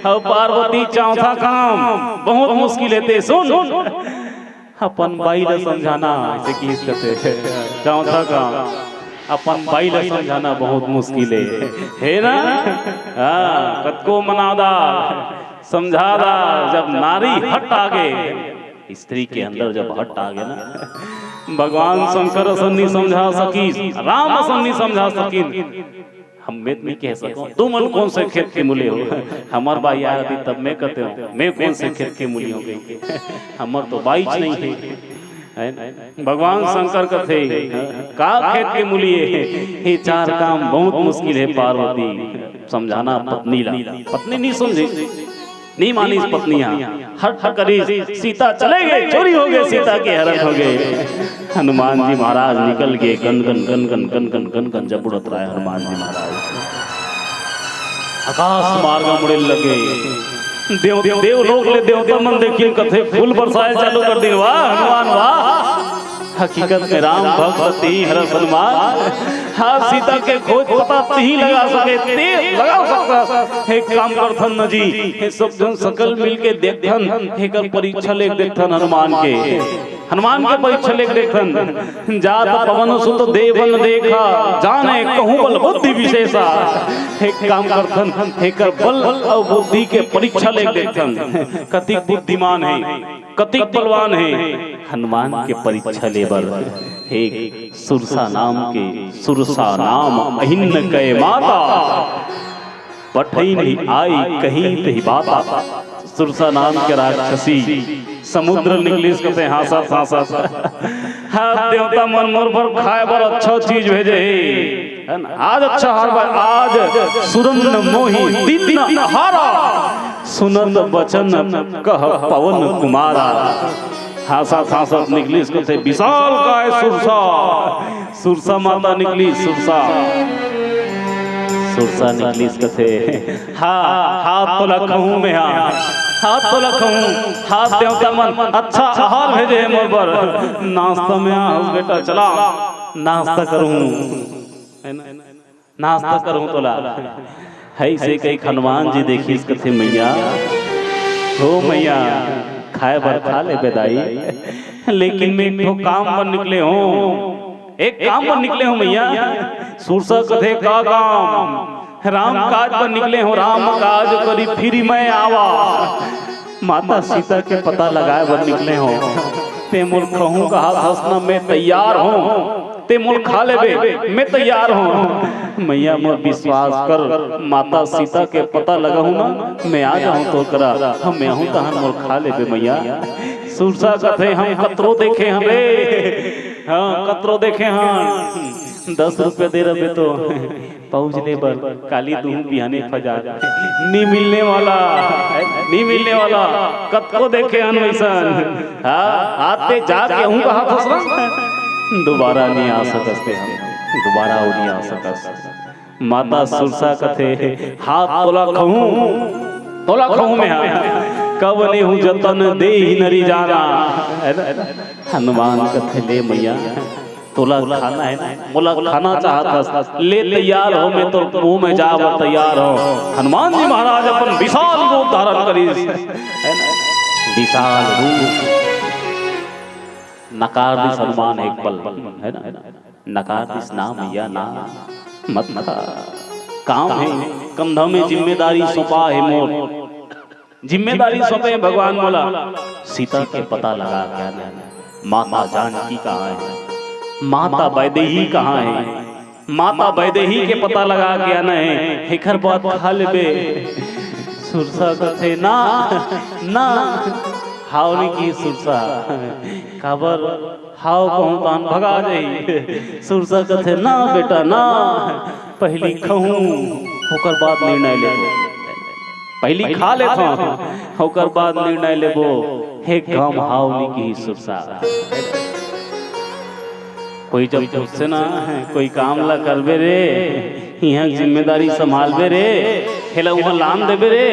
अब पार्वती चौथा काम बहुत मुश्किल है, ते सुन। अपन बाई ल समझाना, ऐसे किहिस कथे, चौथा काम अपन बाई ल समझाना बहुत मुश्किल है, है ना? हाँ, कतको मना दार, समझा दार, जब नारी हट आ गे, स्त्री के अंदर जब हट आ गे ना, भगवान शंकर असन नी समझा सकिस, राम असन नी समझा सकिन। हम में तो नहीं कह सको, तुमन कौन से खेत के मूली हो? हमर बाई आय रहितिस तब में कहतेंव, में कौन से खेत के मूली हो गई? हमर तो बाईच नहीं है, है ना? भगवान शंकर कथे, का खेत के मूली है? ये चार काम बहुत मुश्किल है पार्वती, समझाना पत्नी ला। पत्नी नहीं समझे, नहीं मानिस पत्नी हा। हट करिस, सीता चले गे, चोरी हो गे, सीता के हरण हो गे। हनुमान जी महाराज निकल गे, gun gun gun gun gun gun gun gun जब उड़त रहे हनुमान जी महाराज। आकाश मार्ग मुड़े लगे। देव, देवलोक ले देवता मन देखिन कथे फूल बरसाए चालू कर दिन, वाह हनुमान वाह। हकीकत में राम भक्त तिहीं हरस हनुमान। हाँ, सीता के खोज पता तिहीं लगा सके, ते लगा सकथस। एक काम करथन न जी, हे सब झन सकल मिलके देखथन, एकर परीक्षा लेके देखथन हनुमान के। हनुमान के परीक्षा लेके देखथन। जात पवन सुत देवन देखा, जाने कहूँ बल बुद्धि विशेषा। एक काम करथन, एकर बल अउ बुद्धि के परीक्षा लेके देखथन। कतिक बुद्धिमान हे, कतिक बलवान हे। हनुमान के परीक्षा ले बर एक सुरसा नाम के, सुरसा नाम अहिन कहे माता, पठइन ही आई कही तही बाता। सुरसा नाम के राक्षसी समुद्र निकलिस कथे हाँसत हाँसत, हाँ देवता मन मोर बर खाए बर अच्छा चीज भेजे हे, है ना? आज अच्छा आहार बा, आज सुरन मोहि दीन आहारा, सुनत बचन कह पवन कुमारा। हाँसत हाँसत निकलिस कथे विशालकाय सुरसा, सुरसा माता निकलिस सुरसा, सुरसा निकलिस कथे, हाँ, हाँ तोला कहूँ में हाँ, हाँ तोला कहूँ, हाँ देवता मन अच्छा आहार भेजे हे मोर बर, नाश्ता में आ हस बेटा, चला नाश्ता करहूँ, है ना? नाश्ता करहूँ तोला। हइसे कहिके हनुमान जी देखिस कथे, मैया, हो मैया, खाए बर खा लेबे दाई, लेकिन में एक ठो काम बर निकले हों, एक काम बर निकले हों मैया। सुरसा कथे, का काम? राम काज बर निकले हों, राम काज करी फिर मैं आवा। माता सीता के पता लगाए बर निकले हों, ते मोला कहूँ कहाथस न, में तैयार हों, ते मोला खा लेबे, में तैयार हों। मैया मोर विश्वास कर, माता सीता के पता लगाहूँ न, में आ जाहूँ तोर करा, हम में आहूँ तहन मोला खा लेबे मैया। सुरसा कथे, हम कतरो देखे हन रे, हाँ कतरो देखे हन, दस रुपया दे रहिबे तो पाउच ले बर काली दुहूँ बिहाने फजार। नी मिलने वाला, नी मिलने वाला, कतको देखे हन वइसन। हाँ, आते जाके हूँ कहाथस ना, दोबारा नी आ सकस ते हम, दोबारा वो नी आ सकस। माता सुरसा कथे, हाँ तोला कहूँ, तोला कहूँ में हाँ, कवने हूँ जतन देहि नरी जाना, है ना? हनुमान कथे, ले मैया, तोला खाना हे ना, मोला खाना चाहथस, ले तैयार हों, में तोर मुँह में जाए बर तैयार हों। हनुमान जी महाराज अपन विशाल रूप धारण करिस, है ना? विशाल रूप। नकार दिस हनुमान एक पल, है ना? नकार दिस ना मैया ना, मत खा। काम हे, कंधा में जिम्मेदारी सौंपा हे मोर। जिम्मेदारी सौंपे भगवान मोला, सीता के पता लगा के आना हे। माता जानकी कहाँ हे? माता वैदेही कहाँ हे? माता वैदेही के पता लगा के आना हे। एकर बाद खा लेबे। सुरसा कथे, "ना, ना, हाव नइ किही सुरसा।" काबर? हाव कहूं तान भगा जाही। सुरसा कथे, "ना बेटा, ना, पहिली खाहूं, ओकर बाद निर्णय लेबो। पहिली खा लेथंव, ओकर बाद निर्णय लेबो।" हे गांव हाव नइ किही सुरसा। कोई जब पूछथे ना, "कोई काम ला करबे रे, इहां जिम्मेदारी संभालबे रे, हेला उहां लान देबे रे,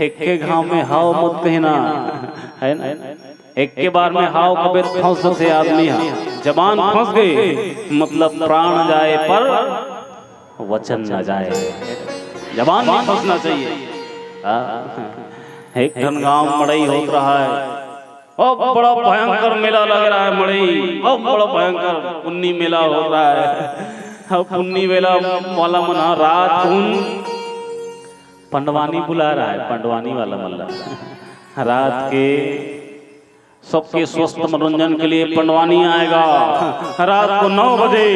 एक्के घांव में हाव मत कहे ना," हे ना? एक्के बार में हाव कबे फंस जथे आदमी ह, जबान फंस गे, मतलब प्राण जाए पर वचन न जाए, जबान नहीं फंसना चाहिए। हाँ। एक ठन गांव मड़ई होत रहय, अब बड़ा भयंकर मेला लग रहय मड़ई, अब बड़ा भयंकर पुन्नी मेला होत रहय। अब पुन्नी मेला वाला मन ह रात कुन पंडवानी बुला रहय, पंडवानी वाला मन ला। रात के सबके स्वस्थ मनोरंजन के लिए पंडवानी आएगा रात को नौ बजे।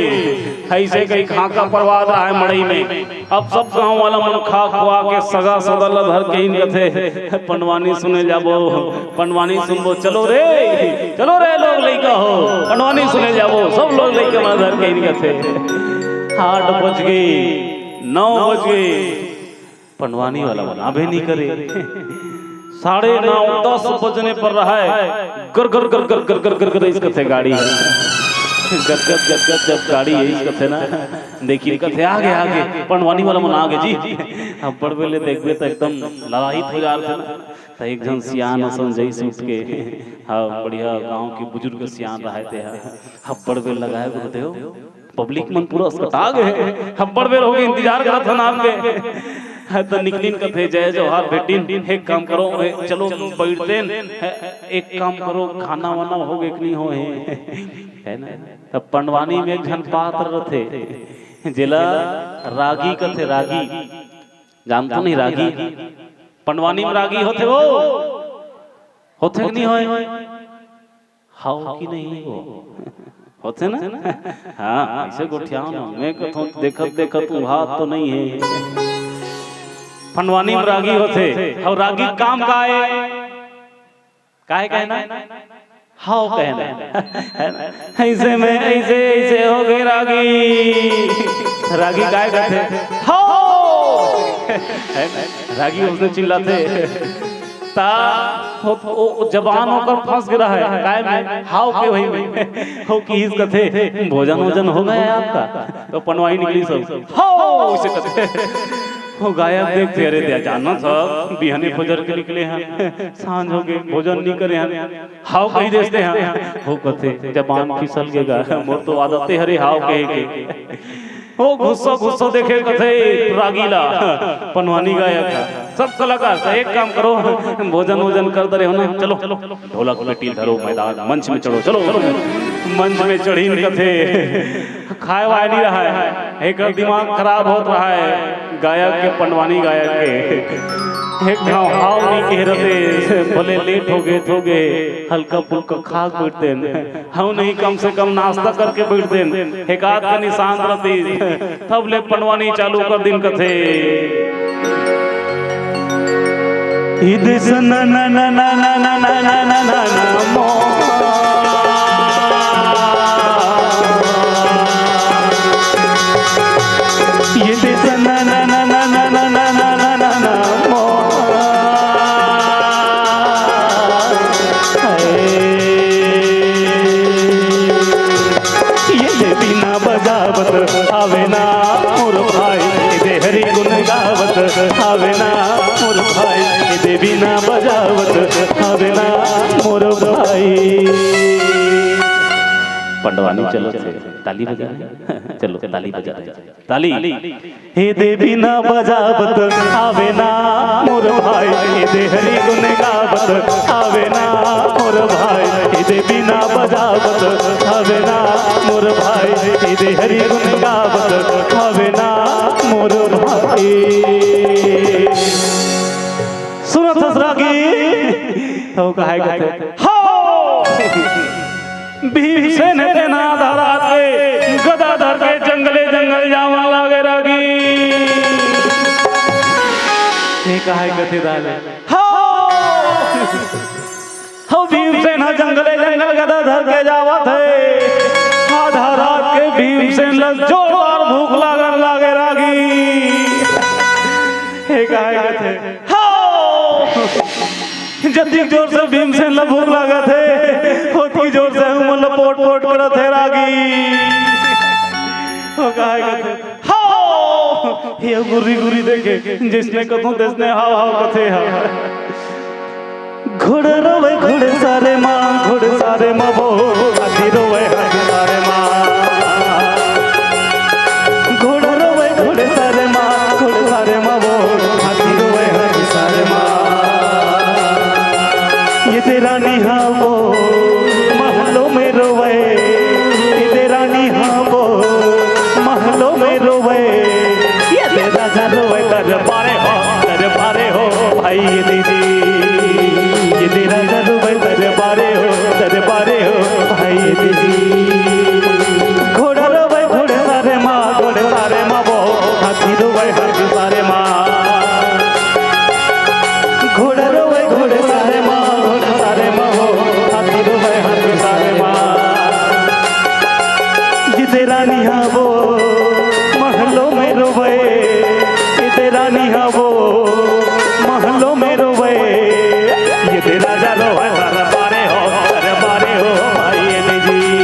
ऐसे कई खांका परवात रहय मड़ई में। अब सब गांव वाला मन खा खुआ के सगा सदा ल धर के इन कथे, "पंडवानी सुने जाबो, पंडवानी सुनबो, चलो रे, चलो रे लोग लइका हो, पंडवानी सुने जाबो।" सब लोग लइका मन धर के इन कथे। आठ बज गे, नौ बज गे, पंडवानी वाला मन आबे नइ करे। साढ़े नौ, दस बजने पर रहय, गर गर गर गर गर गर गर गर अइस कथे गाड़ी। गर गर गर गर जब गाड़ी अइस कथे ना, देखिन कथे, "आगे, आगे, पंडवानी वाला मन आगे जी।" अब्बड़ बेर ले देखबे त एकदम ललाहित हो जाथे ना। त एक झन सियान असन जइस उठ के, हाँ, बढ़िया गांव के बुजुर्ग सियान रहय ते ह। अब्बड़ बेर लगाय गुरुदेव, पब्लिक मन पूरा असकटा गे हे, अब्बड़ बेर होगे इंतजार करत हन आपके। हे त निकलिन कथे, "जय जोहार बेटिन, एक काम करो, ए, चलो बइठतेन, हे, एक काम करो, खाना वाना होगे कि नइ होए?" हे ना? त पंडवानी में एक झन पात्र रथे, जेला रागी कथे, रागी। जानथो नहीं रागी? पंडवानी में रागी होथे वो? होथे कि नइ होय? हाव कि नहीं वो? होथे ना? हाँ, अइसे गोठियाव ना। मैं कथंव, देखत देखत उहात तो नइ हे। पंडवानी में रागी होथे। अउ रागी काम का हे? काय कहना? हाव कहना। हे ना? अइसे में, अइसे, अइसे होगे रागी। रागी काय कथे? हाव! हे ना? रागी उसने चिल्लाथे। ता ओ, ओ, ओ जबान ओकर फंस गे रहय। काय में? हाव के वही में। हो किहिस कथे, "भोजन वोजन हो गया है आपका?" त पंडवानी निकलिस, "हाव!" अइसे कथे। ओ गायक देखथे, "अरे दे, जानत हस, बिहने फजर के निकले हन, सांझ होगे, भोजन नइ करे हन, हाव कहि देथे हन।" ओ कथे, "जबान फिसल गे गा, मोर तो आदते हरे हाव कहे के।" ओ गुस्सा गुस्सा देखे कथे रागी ला, पंडवानी गायक ह। सब कलाकार त एक काम करो, भोजन वोजन कर दे रहे हो ना, चलो ढोलक पेटी धरो, मैदान मंच में चढ़ो, चलो मंच में चढ़िन कथे। खाय वाय नइ रहय, एकर दिमाग खराब होत रहय गायक के, पंडवानी गायक के। एक घांव हाव नइ कहे रहते, भले लेट होगे, होगे, हल्का फुल्का खा के बइठतेन। हाव नहीं, कम से कम नाश्ता करके बइठतेन, एकाध कनी शांत रहतिस, तब ले पंडवानी चालू कर दिन कथे। इदे सना ना ना ना ना ना ना ना ना ना ना मो। इदे सना ना ना ना ना ना ना ना ना ना ना मो। ये बिना बजावत आवे ना मोर भाई, ये हरि गुण गावत आवे ना मोर भाई, ये बिना बजावत आवे ना मोर भाई। पंडवानी चलो, ताली बजा। चलो, ताली बजा। ताली। हे देवी ना बजावत आवे ना मोर भाई, हे दे हरि गुण गावत आवे ना मोर भाई, हे देवी ना बजावत आवे ना मोर भाई, हे दे हरि गुण गावत आवे ना मोर भाई। सुनत हस रागी, तो कहे कथे, हो! भीमसेन तेना धरा के गदा धर के जंगले जंगल जावन लागे रागी। कहाय कथे दाले। हो! हो भीमसेन ह जंगले जंगल गदा धर के जावत हे। आधा रात के भीमसेन ल जोरदार भूख लागन लागे रागी। हे कहाय कथे। हो! जतिक जोर से भीमसेन ल भूख लागत हे, ओतकी जोर से हमन ल पोट पोट करत हे रागी। हो कहाय कथे। हो! हे गुर्री गुर्री देखे, जइसने कथों तइसने हाव हाव कथे हा। घोड़ा रोवे घोड़सारे मा, घोड़सारे मा वो, हाथी रोवे हाथीसारे मा। घोड़ा रोवे घोड़सारे मा, घोड़सारे मा वो, हाथी रोवे हाथीसारे मा। ये देरानी हा वो, महलों में रोवे, ये देरानी हा वो, महलों में रोवे। ये दे राजा रोवे दरबारे हो, दरबारे हो भाई दीदी। ये दे राजा रोवे दरबारे हो, दरबारे हो भाई दीदी। घोड़ा रोवे घोड़सारे मा, घोड़सारे मा वो, हाथी रोवे हाथीसारे मा। घोड़ा रोवे घोड़सारे मा, घोड़सारे मा वो, हाथी रोवे हाथीसारे मा। ये देरानी हा वो, महलों में रोवे, ये देरानी हा वो, महलों में रोवे। ये दे राजा रोवे दरबारे हो, दरबारे हो भाई दीदी।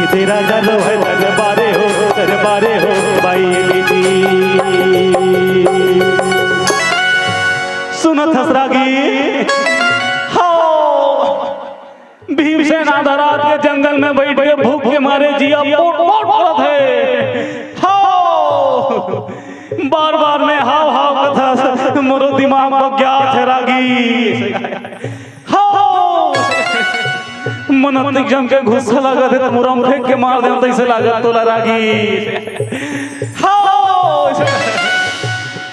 ये दे राजा रोवे दरबारे हो, दरबारे हो भाई दीदी। सुनत हस रागी। हो! भीमसेन आधा रात के जंगल में बइठ के भूख के मारे जिया पोट पोट करत हे। हो! बार बार में हाव हाव कथस, मोरो दिमाग बग्यात हे रागी। हो! मन अतिक जम के गुस्सा लागत हे, त मुरम फेंक के मार देंव तइसे लागत तोला रागी। हो!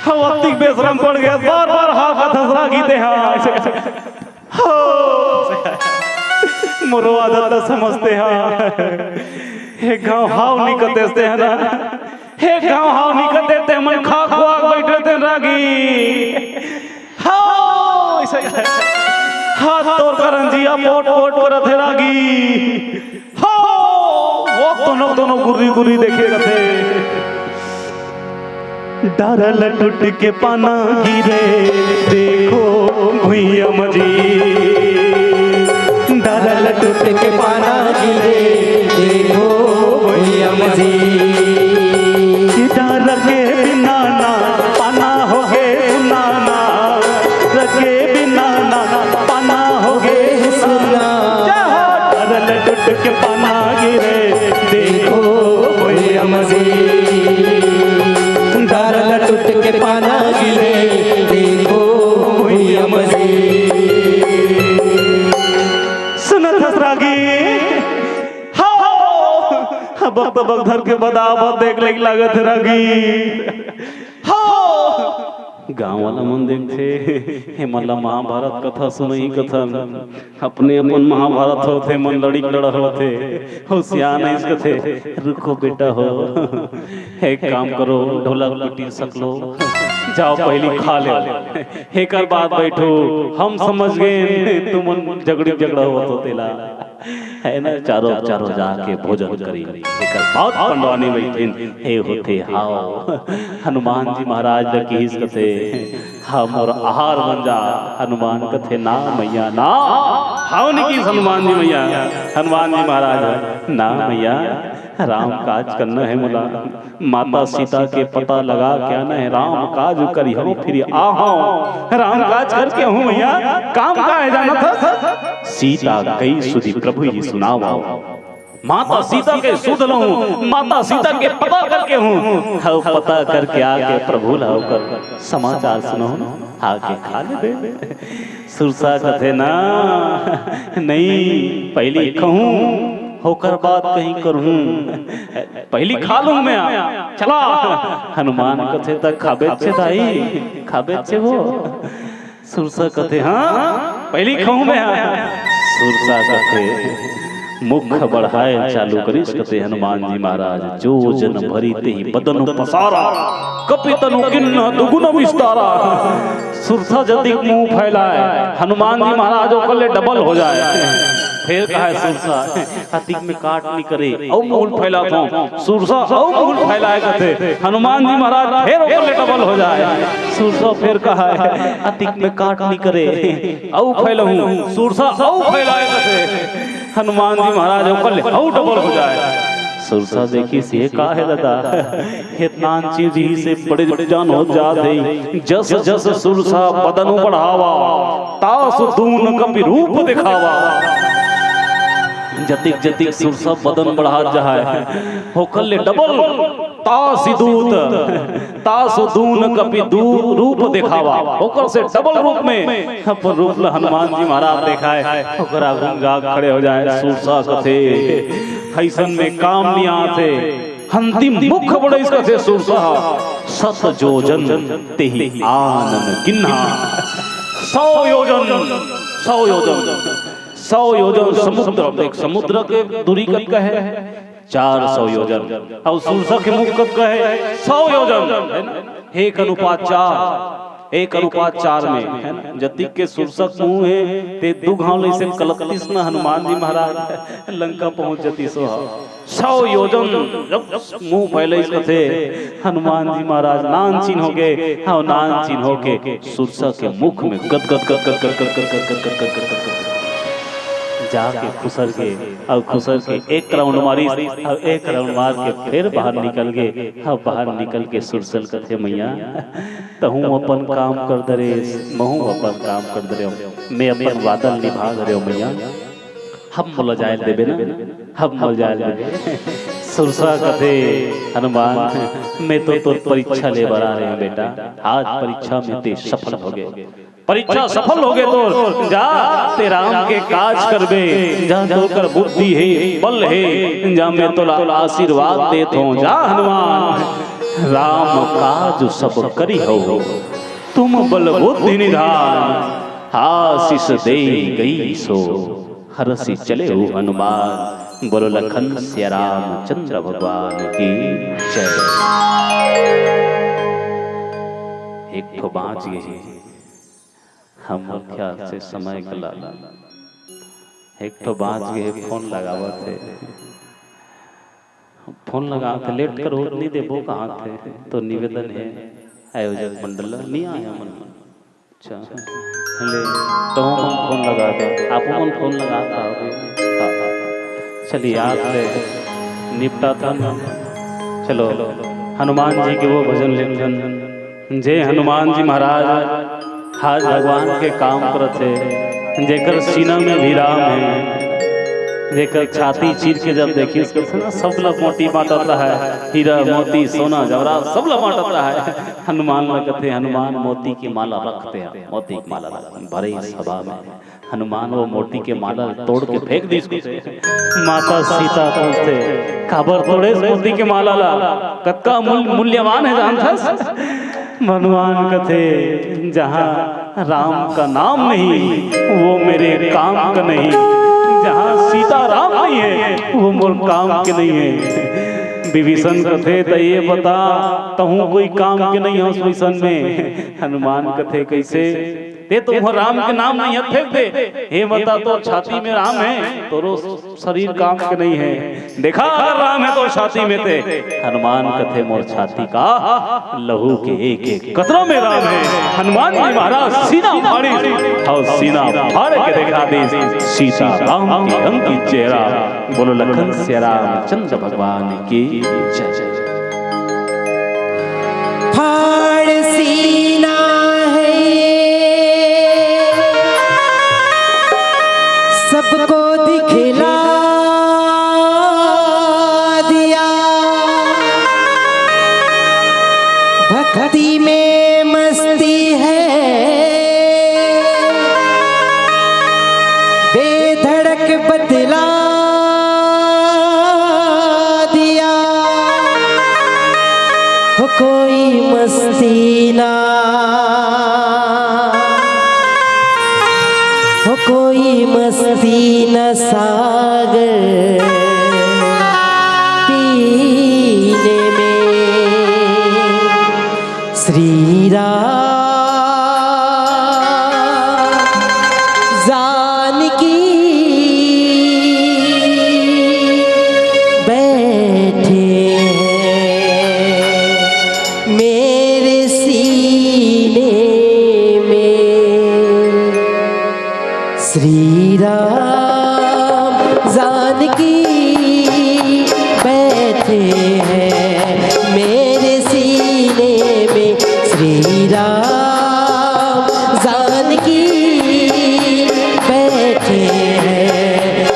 हो, अतिक बेसरम पड़ गे, बार बार हाव कथस रागी तेहा। हो! मोरो आदत ल समझते हा। हे गाँव हाव नी कतेस ते हा ना। हे गाँव हाव नी कते ते मन खा खुआ के बइठे ते रागी। हो! अइसे हाथ तोर करन जिया पोट पोट करत हे रागी। हो! वो दोनों, दोनों गुर्री गुर्री देखे कथे। डारा ल टूट के पाना गिरे, देखो भुइयां म जी। डारा ल टूट के पाना गिरे, देखो भुइयां म जी। डारा के बिना ना पाना होगे सुना ना, डारा के बिना ना पाना होगे सुना। डारा ल टूट के पाना गिरे, देखो भुइयां म जी। डारा ल टूट के पाना गिरे, देखो भुइयां म जी। सुनत हस रागी? हो! बक बक धर के बदाबद देख लेक लागत हे रागी। हो! गाँव वाला मन देखथे, हे मन ला महाभारत कथा सुनई कथन। अपने अपन महाभारत होथे, मन लड़िक लड़त होथे। हो सियान अइस कथे, "रुको बेटा हो, एक काम करो, ढोलक पिटी सकलो, जाओ पहिली खा लेव, एकर बाद बइठो, हम समझ गेन, तुमन झगड़ी झगड़ा होवत हो तेला।" हे ना, चारों, चारों जाके भोजन करी। एकर बाद पंडवानी बइठिन, हे होथे हाव। हनुमान जी महाराज ल किहिस कथे, "हा मोर आहार बन जा।" हनुमान कथे, "ना मइया, ना।" हाव नी किहिस हनुमान जी मइया, हनुमान जी महाराज ह, "ना मइया, राम काज करना हे मोला।" माता सीता के पता लगा के आना हे, राम काज करिहौं फिर आहौं। राम काज करके आहूं मइया, काम का हे जानत हस? सीता कई सुधि प्रभु ही सुनावा। माता सीता के सुध लहूं, माता सीता के पता करके आहूं। हव पता करके आके प्रभु ला ओकर समाचार सुनहूं, आके खा लेबे। सुरसा कथे ना, "नहीं, पहिली खाहूं, ओकर बाद कहीं करहूं।" पहिली खा लूं मैं, चला। हनुमान कथे, "त खाबे छे दाई, खाबे छे वो।" सुरसा कथे, "हाँ, पहिली खाहूं मैं।" सुरसा कथे, मुख बढ़ाए चालू करिस कथे हनुमान जी महाराज, जो जन भरी तेहि बदन पसारा, कपि तनु किन्ह दुगुन विस्तारा। सुरसा जतिक मुंह फैलाए, हनुमान जी महाराज ओकर ले डबल हो जाए। फेर कहे सुरसा, अतिक में काट नी करे, अउ मुंह फैलात हों। सुरसा अउ मुंह फैलाए कथे, हनुमान जी महाराज फेर ओकर ले डबल हो जाए। सुरसा फेर कहे, अतिक में काट नी करे, अउ फैलहूं। सुरसा अउ फैलाए कथे, हनुमान जी महाराज ओकर ले अउ डबल हो जाए। सुरसा देखिस, ये का हे दादा, हे नानचिन रिहिसे बड़े जान हो जात हे। जस जस सुरसा बदन बढ़ावा, तास दून कपि रूप दिखावा। जतिक जतिक सुरसा बदन बढ़ात जाए, ओकर ले डबल तास दूत, तास दून कपि दू रूप दिखावा। ओकर से डबल रूप में अपन रूप ल हनुमान जी महाराज देखाए, ओकर आगू म जाके खड़े हो जाए। सुरसा कथे, अइसन में काम नी आथे। अंतिम मुख बढ़ाइस कथे सुरसा, सत जोजन तेहि आन न किन्हा। सौ योजन, सौ योजन, सौ योजन समुद्र, देख समुद्र के दूरी कतका हे? चार सौ योजन। अउ सुरसा के मुख कतका हे? सौ योजन, हे ना? एक अनुपात चार, एक अनुपात चार में, हे ना? जतिक के सुरसा के मुंह हे, ते दू घांव ले अइसे कलकतिस न हनुमान जी महाराज, लंका पहुंच जतिस ओहा। सौ योजन जब मुंह फैलाइस कथे, हनुमान जी महाराज नानचिन होगे, अउ नानचिन होके सुरसा के मुख में गद गद गद गद गद गद गद गद गद गद गद गद गद जाके खुसर गे, अउ खुसर के एक राउंड मारिस, अउ एक राउंड मार के फेर बाहर निकल गे, अउ बाहर निकल के सुरसा ल कथे, मैया, तहूं अपन काम कर डरेस, महूं अपन काम कर डरेंव, मैं अपन वादा ल निभा डरेंव मैया, अब मोला जाए ल देबे ना, अब मोला जाए ल देबे। सुरसा कथे, हनुमान, मैं तो तोर परीक्षा ले बर आ रहेंव बेटा, आज परीक्षा में ते सफल होगे। परीक्षा सफल होगे तोर, जा ते राम के काज करबे, जा तोर कर बुद्धि हे, बल हे, जा मैं तोला आशीर्वाद देत हों, जा हनुमान, राम काज सब करिहउ, तुम बल बुद्धि निधान, आशीष दे गई सो हरषि चलेउ हनुमान। बोलो लखन सिया रामचंद्र भगवान की जय। एक ठो बांच गे हे, हमर ख्याल से समय कला एक ठो बांच गे हे, फोन लगावत हे, फोन लगावत हे, लेट कर होत नहीं देबो कहात हे, तो निवेदन हे आयोजक मंडल ला, नहीं आए हमन। अच्छा, ले, तहूँ मन फोन लगा दे, आपो मन फोन लगा था अभी। हाँ, हाँ। चलिए, आज ले निपटा था ना। चलो, हनुमान जी के वो भजन लेथन, जे हनुमान जी महाराज आज भगवान के काम करत हे, जेकर सीना में भी राम हे, जेकर छाती चीर के जब देखिस, कथे ना, सब ला मोती बांटत हे, हीरा, मोती, सोना, जवाहरात, सब ला बांटत हे। हनुमान ला कथे, हनुमान मोती के माला रखते हैं, मोती के माला रख-, भरे सभा में हनुमान वो मोती के माला तोड़ के फेंक दिस। माता सीता पूछथे, काबर तोड़ेस मोती के माला ला? कतका मूल-, मूल्यवान हे जानथस? हनुमान कथे, जहाँ राम का नाम नहीं, वो मेरे काम का नहीं। जहाँ सीता राम नहीं हे, वो मोर काम के नहीं हे। विभीषण कथे, त ये बता, तहूँ कोई काम के नहीं हस वइसन में। हनुमान कथे, कइसे? ते तो उहाँ राम के नाम नहीं हे, फेंक दे। हे माता, तोर छाती में राम हे, तोरो शरीर काम के नहीं हे। देखा, अगर राम हे तोर छाती में ते। हनुमान कथे, मोर छाती का लहू के एक एक कतरा में राम हे। हनुमान जी महाराज सीना फाड़ी, अउ सीना फाड़ के देखा दिस सीता राम के अंकित चेहरा। बोलो लखन सिया रामचंद्र भगवान की जय। फाड़ सीना है, सबको दिखला दिया। भक्ति में मस्ती है, बेधड़क बतला दिया। हो कोई मस्ती ना, हो कोई मस्ती न सागर पीने में। श्री राम जानकी बैठे हैं मेरे सीने में। श्री राम जानकी बैठे हैं मेरे सीने में। श्री राम जानकी बैठे हैं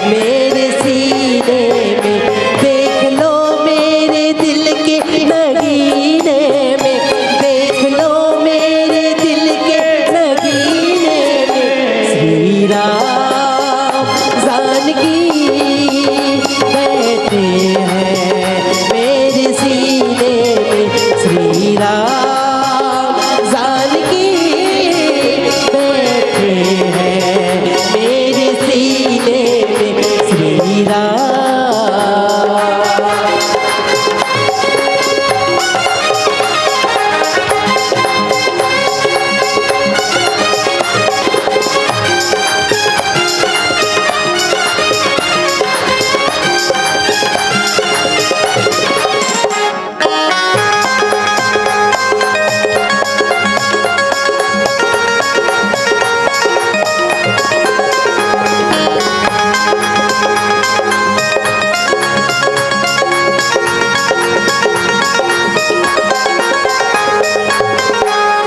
मेरे सीने में। देख लो मेरे दिल के नगीने में, देख लो मेरे दिल के नगीने में। श्री राम जानकी बैठे हैं मेरे सीने में। श्री राम जानकी बैठे हैं मेरे सीने में। श्री राम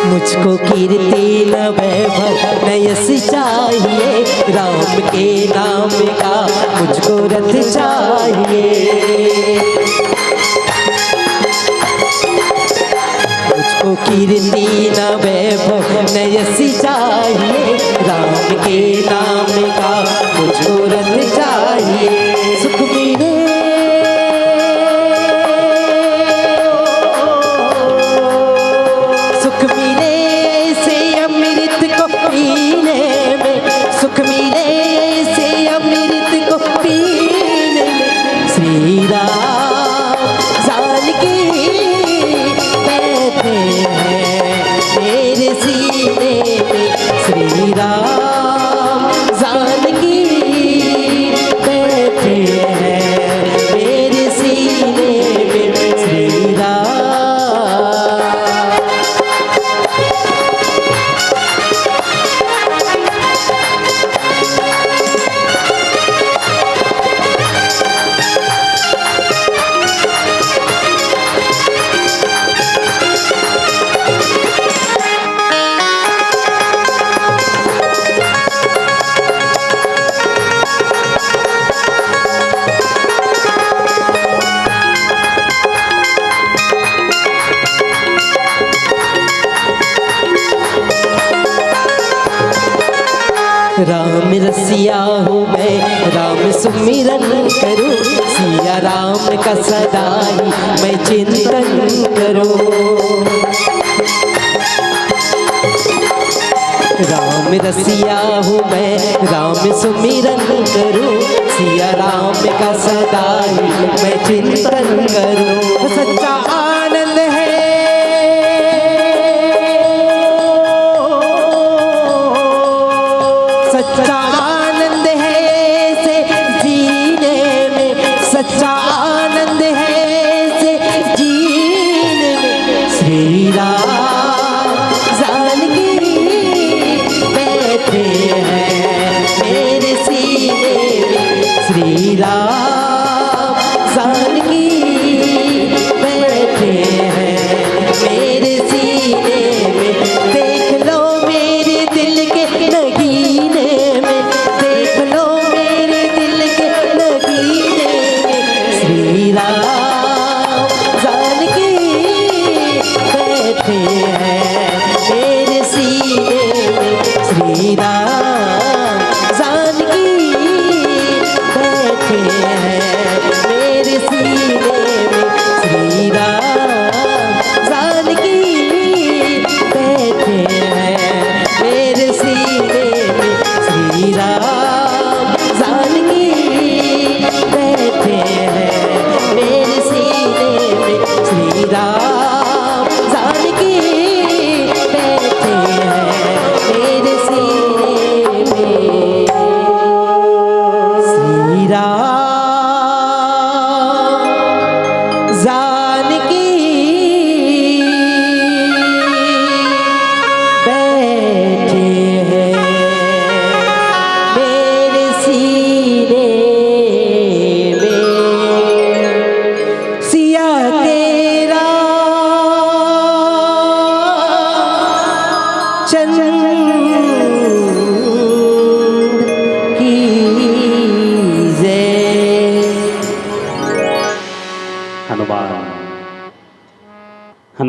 मुझको कीर्ति न वैभव न यश चाहिए, राम के नाम का मुझको रथ चाहिए। मुझको कीर्ति न वैभव न यश चाहिए, राम के नाम का मुझको रथ चाहिए। सुख मिले, सुख मिले ऐसे अमृत को पीने में, सुख मिले ऐसे अमृत को पीने में। श्री राम जानकी बैठे हैं मेरे सीने में। श्री राम जानकी बैठे हैं मेरे सीने में। श्री राम राम रसिया हूँ मैं, राम सुमिरन करूँ, सिया राम का सदा ही मैं चिंतन करूँ। राम रसिया हूँ मैं, राम सुमिरन करूँ, सिया राम का सदा ही मैं चिंतन करूँ। सच्चा आनंद है, सच्चा आनंद है इसे जीने में, सच्चा आनंद है इसे जीने में। श्री राम जानकी बैठे हैं मेरे सीने में। श्री राम जानकी बैठे हैं मेरे सीने में। देख लो मेरे दिल के नगीने में, देख लो मेरे दिल के नगीने में। श्री राम जानकी बैठे हैं मेरे सीने में। श्री राम जानकी बैठे हैं मेरे सीने में। श्री राम जानकी बैठे हैं मेरे सीने में। श्री राम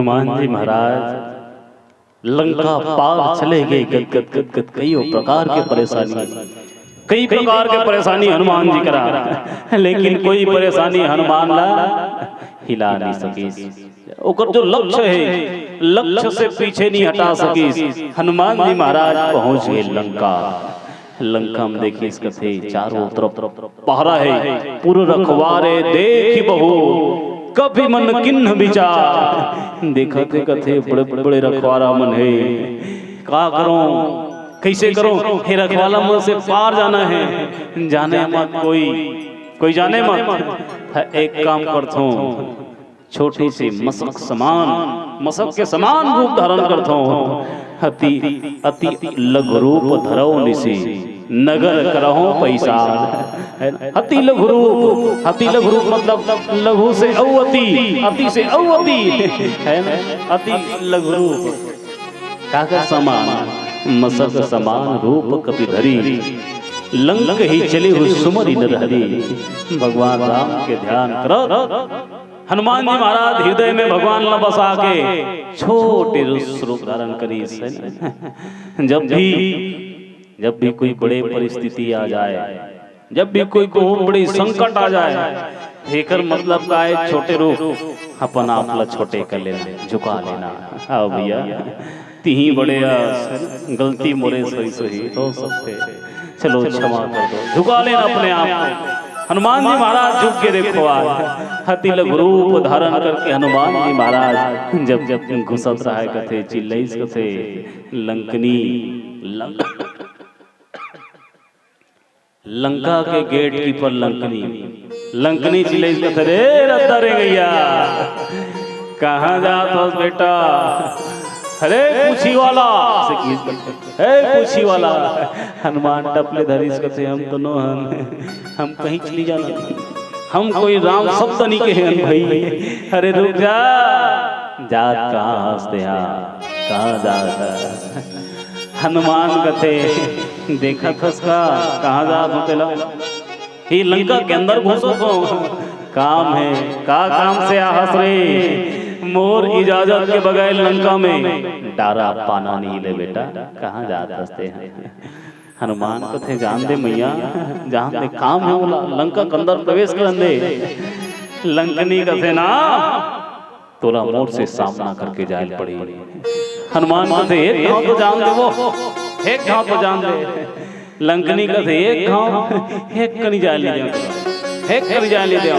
हनुमान जी महाराज लंका पार चले गए, गद गद गद गद, कई प्रकार के परेशानी, कई प्रकार के परेशानी हनुमान जी करा, लेकिन कोई परेशानी हनुमान ला हिला नहीं सकिस। ओकर जो लक्ष्य है, लक्ष्य से पीछे नहीं हटा सकिस। हनुमान जी महाराज पहुंच गए लंका। लंका में देखिस कथे, चारों तरफ पहरा है, पुर रखवारे देखि बहु, कपि मन कीन्ह बिचार। देखत हे कथे, बड़े बड़े रखवारा मन है, का करो, कैसे करो, हे रखवाला मन से पार जाना है, जाने मत कोई, कोई जाने मत। एक काम करथों, छोटी सी मसक समान, मसक के समान रूप धारण करथों। हति, अति लघु रूप धरव निसि, नगर करहु पैसार। है ना? हति लघु रूप, हति लघु रूप मतलब लघु से अउ अति, अति से अउ अति, है ना? अति लघु रूप। काकर समान, मसक समान रूप कपि धरी, लंक ही चले हु सुमरि नर हरी। भगवान राम के ध्यान करत हनुमान जी महाराज हृदय में भगवान ला बसा के छोटे रूप धारण करिस। जब भी, जब भी कोई बड़े परिस्थिति आ जाए, जब भी कोई बहुत बड़े संकट आ जाए, एकर मतलब का है? छोटे रूप, अपन आप ला छोटे कर लेना, झुका लेना। हाँ भैया, तिही बड़े आस, गलती मोरे सही सही हो सकथे, चलो क्षमा कर दो, झुका लेना अपने आप को। हनुमान जी महाराज झुक के देखो आज, हति लघु रूप धारण करके हनुमान जी महाराज जब जब घुसत रहा है कथे, चिल्लइस कथे, लंकनी, लंक लंका के गेट कीपर लंकनी, लंकनी चिल्लइस कथे, "रे रद्दा रे गैया, कहाँ जात हस बेटा? अरे पूछी वाला," से किहिस कथे, "हे पूछी वाला।" हनुमान टपले धरिस कथे, "हम तो नो हन, हम कहीं चली जाना, हम कोई राम शब्द नहीं कहे हन भाई। अरे रुक जा, जात कहाँ हस तेहा, कहाँ जात हस?" हनुमान कथे, "देखत हस का, कहाँ जात हो तेला? ये लंका के अंदर घुसो तो काम है, का काम से आहस रे? मोर इजाजत के बगैर लंका में डारा पाना नहीं ले बेटा, कहाँ जात हस तेहा?" हनुमान कथे, "जान दे मैया, जान दे, काम है ओला, लंका के अंदर प्रवेश करन दे।" लंकनी कथे ना, तोला मोर से सामना करके जाए ल पड़ी। हनुमान कथे, "एक घाव तो जान दे वो, एक घाव तो जान दे।" लंकनी कथे, "एक घाव, एक कनी जाए ल दे, एक कनी जाए ल दे।"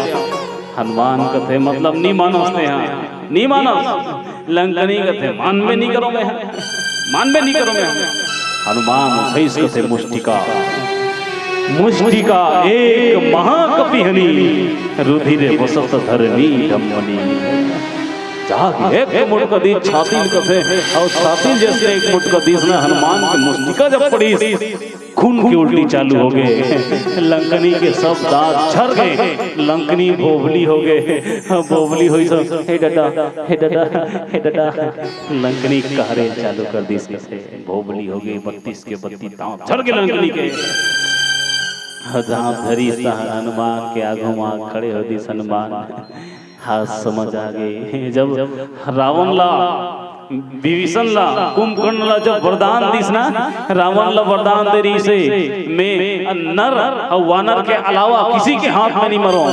हनुमान कथे, "मतलब नी मानस तेहा, नी मानस।" लंकनी कथे, "मानबे नी करों मैं, मानबे नी करों मैं।" हनुमान उठइस कथे, "मुष्टिका, मुष्टिका एक महाकपि हनी, रुधिर बसत धरनी डम्मनी।" जाके एक मुटका दीस छाती ल कथे, अउ छाती ल जइसे एक मुटका दीस ना, हनुमान के मुष्टिका जब पड़ीस, खून के उल्टी चालू हो गए। लंकनी के सब दांत झर गए, लंकनी भोभली हो गए। भोभली होइस, "हे डडा, हे डडा, हे डडा।" लंकनी कहरे चालू कर दीस कथे, भोभली हो गए, बत्तीस के बत्तीस दांत झर गए लंकनी के। दांत धरिस त हनुमान के आगू मा खड़े हो दिस हनुमान। हाँ, समझ आ गए। जब रावण ला, विभीषण ला, कुंभकर्ण ला जब वरदान दिस ना, रावण ला वरदान दे रहिसे, "मैं नर अउ वानर के अलावा किसी के हाथ में नहीं मरों।"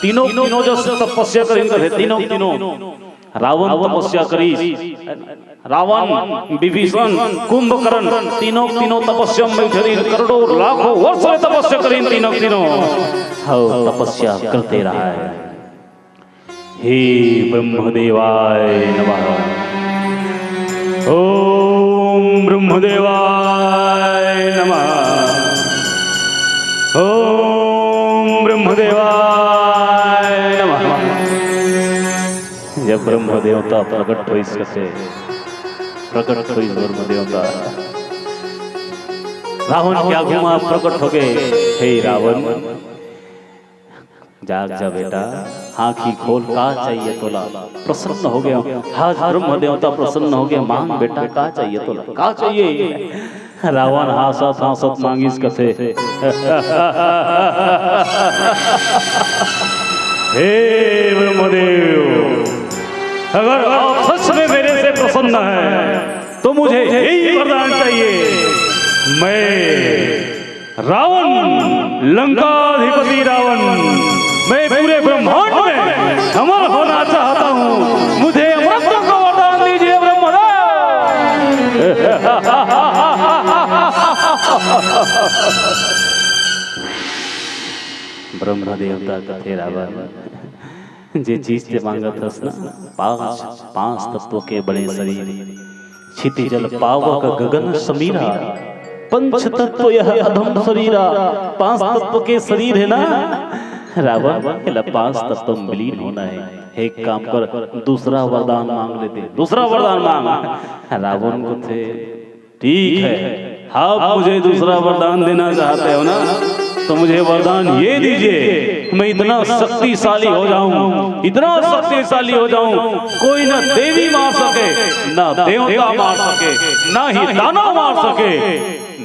तीनों, तीनों जो तपस्या करिन कथे, तीनों, तीनों, रावण तपस्या करिस, रावण, विभीषण, कुंभकर्ण, तीनों, तीनों तपस्या में बैठे रहिन, करोड़ों, लाखों वर्ष ले तपस्या करिन तीनों, तीनों। हाँ, तपस्या करते रहा है। हे ब्रह्मदेवाय नमः। ओम ब्रह्मदेवाय नमः। ओम ब्रह्मदेवाय नमः। जब ब्रह्म देवता प्रकट होइस कथे, प्रकट होइस ब्रह्म देवता, रावण के आगू मा प्रकट हो गए, "हे रावण, जाग जा बेटा, आँखी खोल, का चाहिए तोला?" प्रसन्न हो गया, आज ब्रह्म देवता प्रसन्न हो गया, "मांग बेटा, का चाहिए तोला, का चाहिए?" रावण हाँसत हाँसत मांगिस कथे, "हे ब्रह्मदेव, अगर आप सच में मेरे से प्रसन्न है, तो मुझे यही वरदान चाहिए। मैं रावण, लंकाधिपति रावण, मैं पूरे ब्रह्मांड में अमर होना चाहता हूँ। मुझे अमरत्व का वरदान दीजिए ब्रह्मदेव। ब्रह्म देवता कथे, रावण, जे चीज ते मांगत हस ना, पांच, पांच तत्व के बने शरीर, क्षिति जल पावक गगन समीरा, पंच तत्व यह अधम शरीरा। पांच तत्व के शरीर है ना रावण, एला पांच तत्व में विलीन होना है। एक काम कर, दूसरा वरदान मांग लेते, दूसरा वरदान मांग। रावण कथे, ठीक है, आप मुझे दूसरा वरदान देना चाहते हो ना, तो मुझे वरदान ये दीजिए, मैं इतना शक्तिशाली हो जाऊं, इतना शक्तिशाली हो जाऊं, कोई ना देवी मार सके, ना देवता मार सके, ना ही दानव मार सके।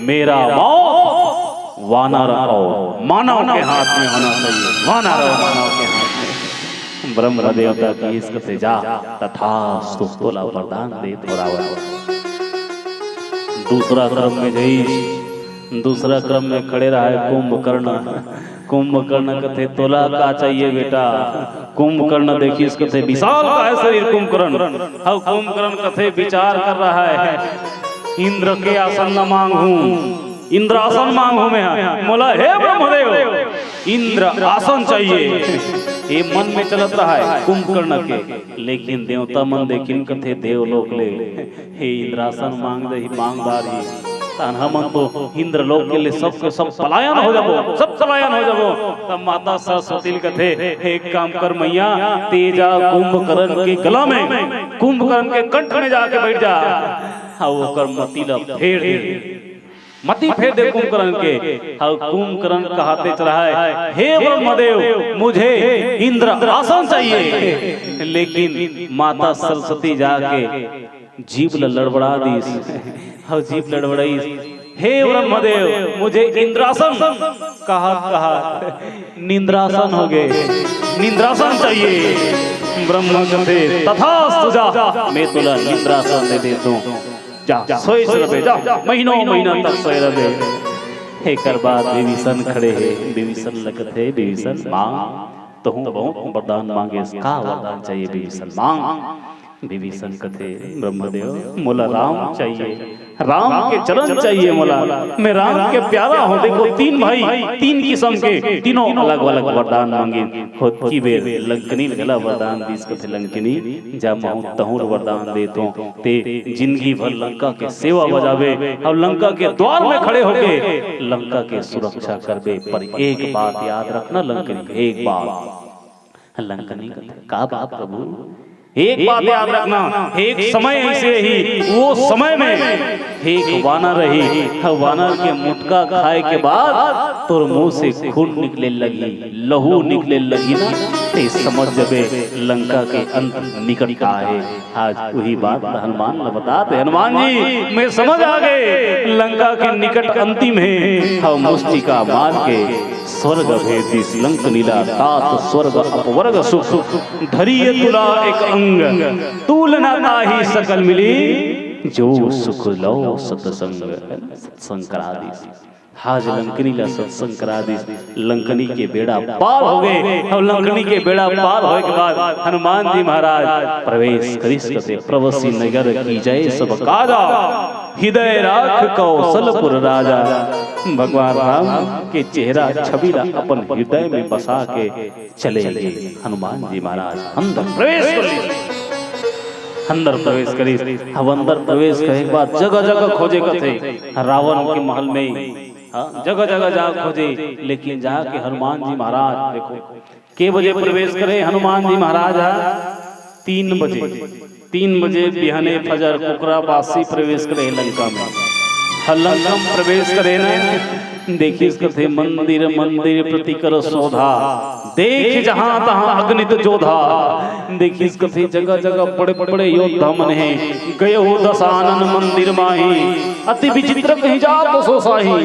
मेरा मौत वानर और मानव के हाथ में होना चाहिए, वानर और मानव के हाथ में। ब्रह्म देवता कहिस कथे, जा, तथास्तु, तोला वरदान देत हों रावण। दूसरा क्रम में जइस, दूसरा क्रम में खड़े रहा है कुंभकर्ण। कुंभकर्ण कथे, तोला का चाहिए बेटा? कुंभकर्ण देखिस कथे, विशालकाय शरीर कुंभकर्ण। अब कुंभकर्ण कथे, विचार कर रहा है, इंद्र के आसन न मांगहूं, इंद्रासन मांगहूं मैं, मोला हे ब्रह्मदेव, इंद्र आसन चाहिए। ये मन में चलत रहा है कुंभकर्ण के। लेकिन देवता मन देखिन कथे, देवलोक ले, हे इंद्रासन मांग दे, मांग डारही, तहान हमन तो इंद्रलोक के ले सब के सब पलायन हो जाबो, सब पलायन हो जाबो। तब माता सरस्वती ल कथे, एक काम कर मैया, तें जा कुंभकर्ण के गला में, कुंभकर्ण के कंठ में जाके बैठ जा, अउ ओकर मति ल फेर दे, मति फेर दे कुंभकर्ण के। अउ कुंभकर्ण कहत चला हे, हे ब्रह्मदेव, मुझे इंद्र आसन चाहिए। लेकिन माता सरस्वती जाके जीभ ल लड़बड़ा दिस। अउ जीभ लड़बड़ाइस, हे ब्रह्मदेव, मुझे इंद्रासन। कहत कहत निंद्रासन हो गे, निंद्रासन चाहिए। ब्रह्मा कथे, तथास्तु, जा, मैं तोला निंद्रासन दे देत हों। जा, सोए रबे, जा, महीनों महीना तक सोए रबे। एकर बाद विभीषण खड़े हे, विभीषण ल कथे, विभीषण, मांग, तहूं बहुत वरदान मांगेस, का वरदान चाहिए विभीषण, मांग। विभीषण कथे, ब्रह्मदेव, मोला राम चाहिए, राम के चरण चाहिए मोला, मैं राम के प्यारा हों। देखो, तीन भाई, तीन किसम के, तीनों अलग-अलग वरदान मांगिन। होतकी बेर लंकनी ल घला वरदान दिस, कथे, लंकनी, जा महूं तहूं ल वरदान देत हों, तें जिंदगी भर लंका के सेवा बजाबे अउ लंका के द्वार में खड़े होके लंका के सुरक्षा करबे। पर एक बात याद रखना लंकनी, एक बात। लंकनी कथे, का बात प्रभु? एक बात याद रखना, एक समय अइसे आही, वो समय में एक वानर रही, हव वानर के मुटका खाए के बाद तोर मुंह से खून निकले लगही, लहू निकले लगही ना, तें समझ जबे लंका के अंत निकट आए। आज उही बात ल हनुमान ल बतात हे, हनुमान जी, मैं समझ आ गे, लंका के निकट अंतिम हे, हव मुष्टिका मार के स्वर्ग भेज दिस लंकनी ला, तात स्वर्ग अपवर्ग सुख, धरिय तुला एक अंग, तुल न ताहि सकल मिली, जो सुख लौ सतसंग। सत्संग करा दिस। आज लंकनी ला सत्संग करा दिस। लंकनी के बेड़ा पार हो गे। अउ लंकनी के बेड़ा पार होए के बाद हनुमान जी महाराज प्रवेश करिस, कथे, प्रवसि नगर कीजै सब काजा, हृदय राख कौशलपुर राजा। भगवान राम के चेहरा छवि ला अपन हृदय में बसा के चले गे हनुमान जी महाराज। अंदर प्रवेश कर ली, अंदर प्रवेश करिस। अब अंदर प्रवेश करे के बाद जगह जगह खोजे, कथे, रावण के महल में, हाँ, जगह जगह जा खोजे, लेकिन जाके हनुमान जी महाराज, देखो, के बजे प्रवेश करे हनुमान जी महाराज हा? तीन बजे। तीन बजे बिहाने फजर कुकरा बासी प्रवेश करे लंका में। ह लंका में प्रवेश करे ना, देखिस कथे, मंदिर मंदिर प्रति कर शोधा, देख जहां तहां अगणित जोधा। देखिस कथे, जगह जगह बड़े बड़े योद्धा मन हे, गए हो दशानन मंदिर माही, अति विचित्र कहीं जात सो साही।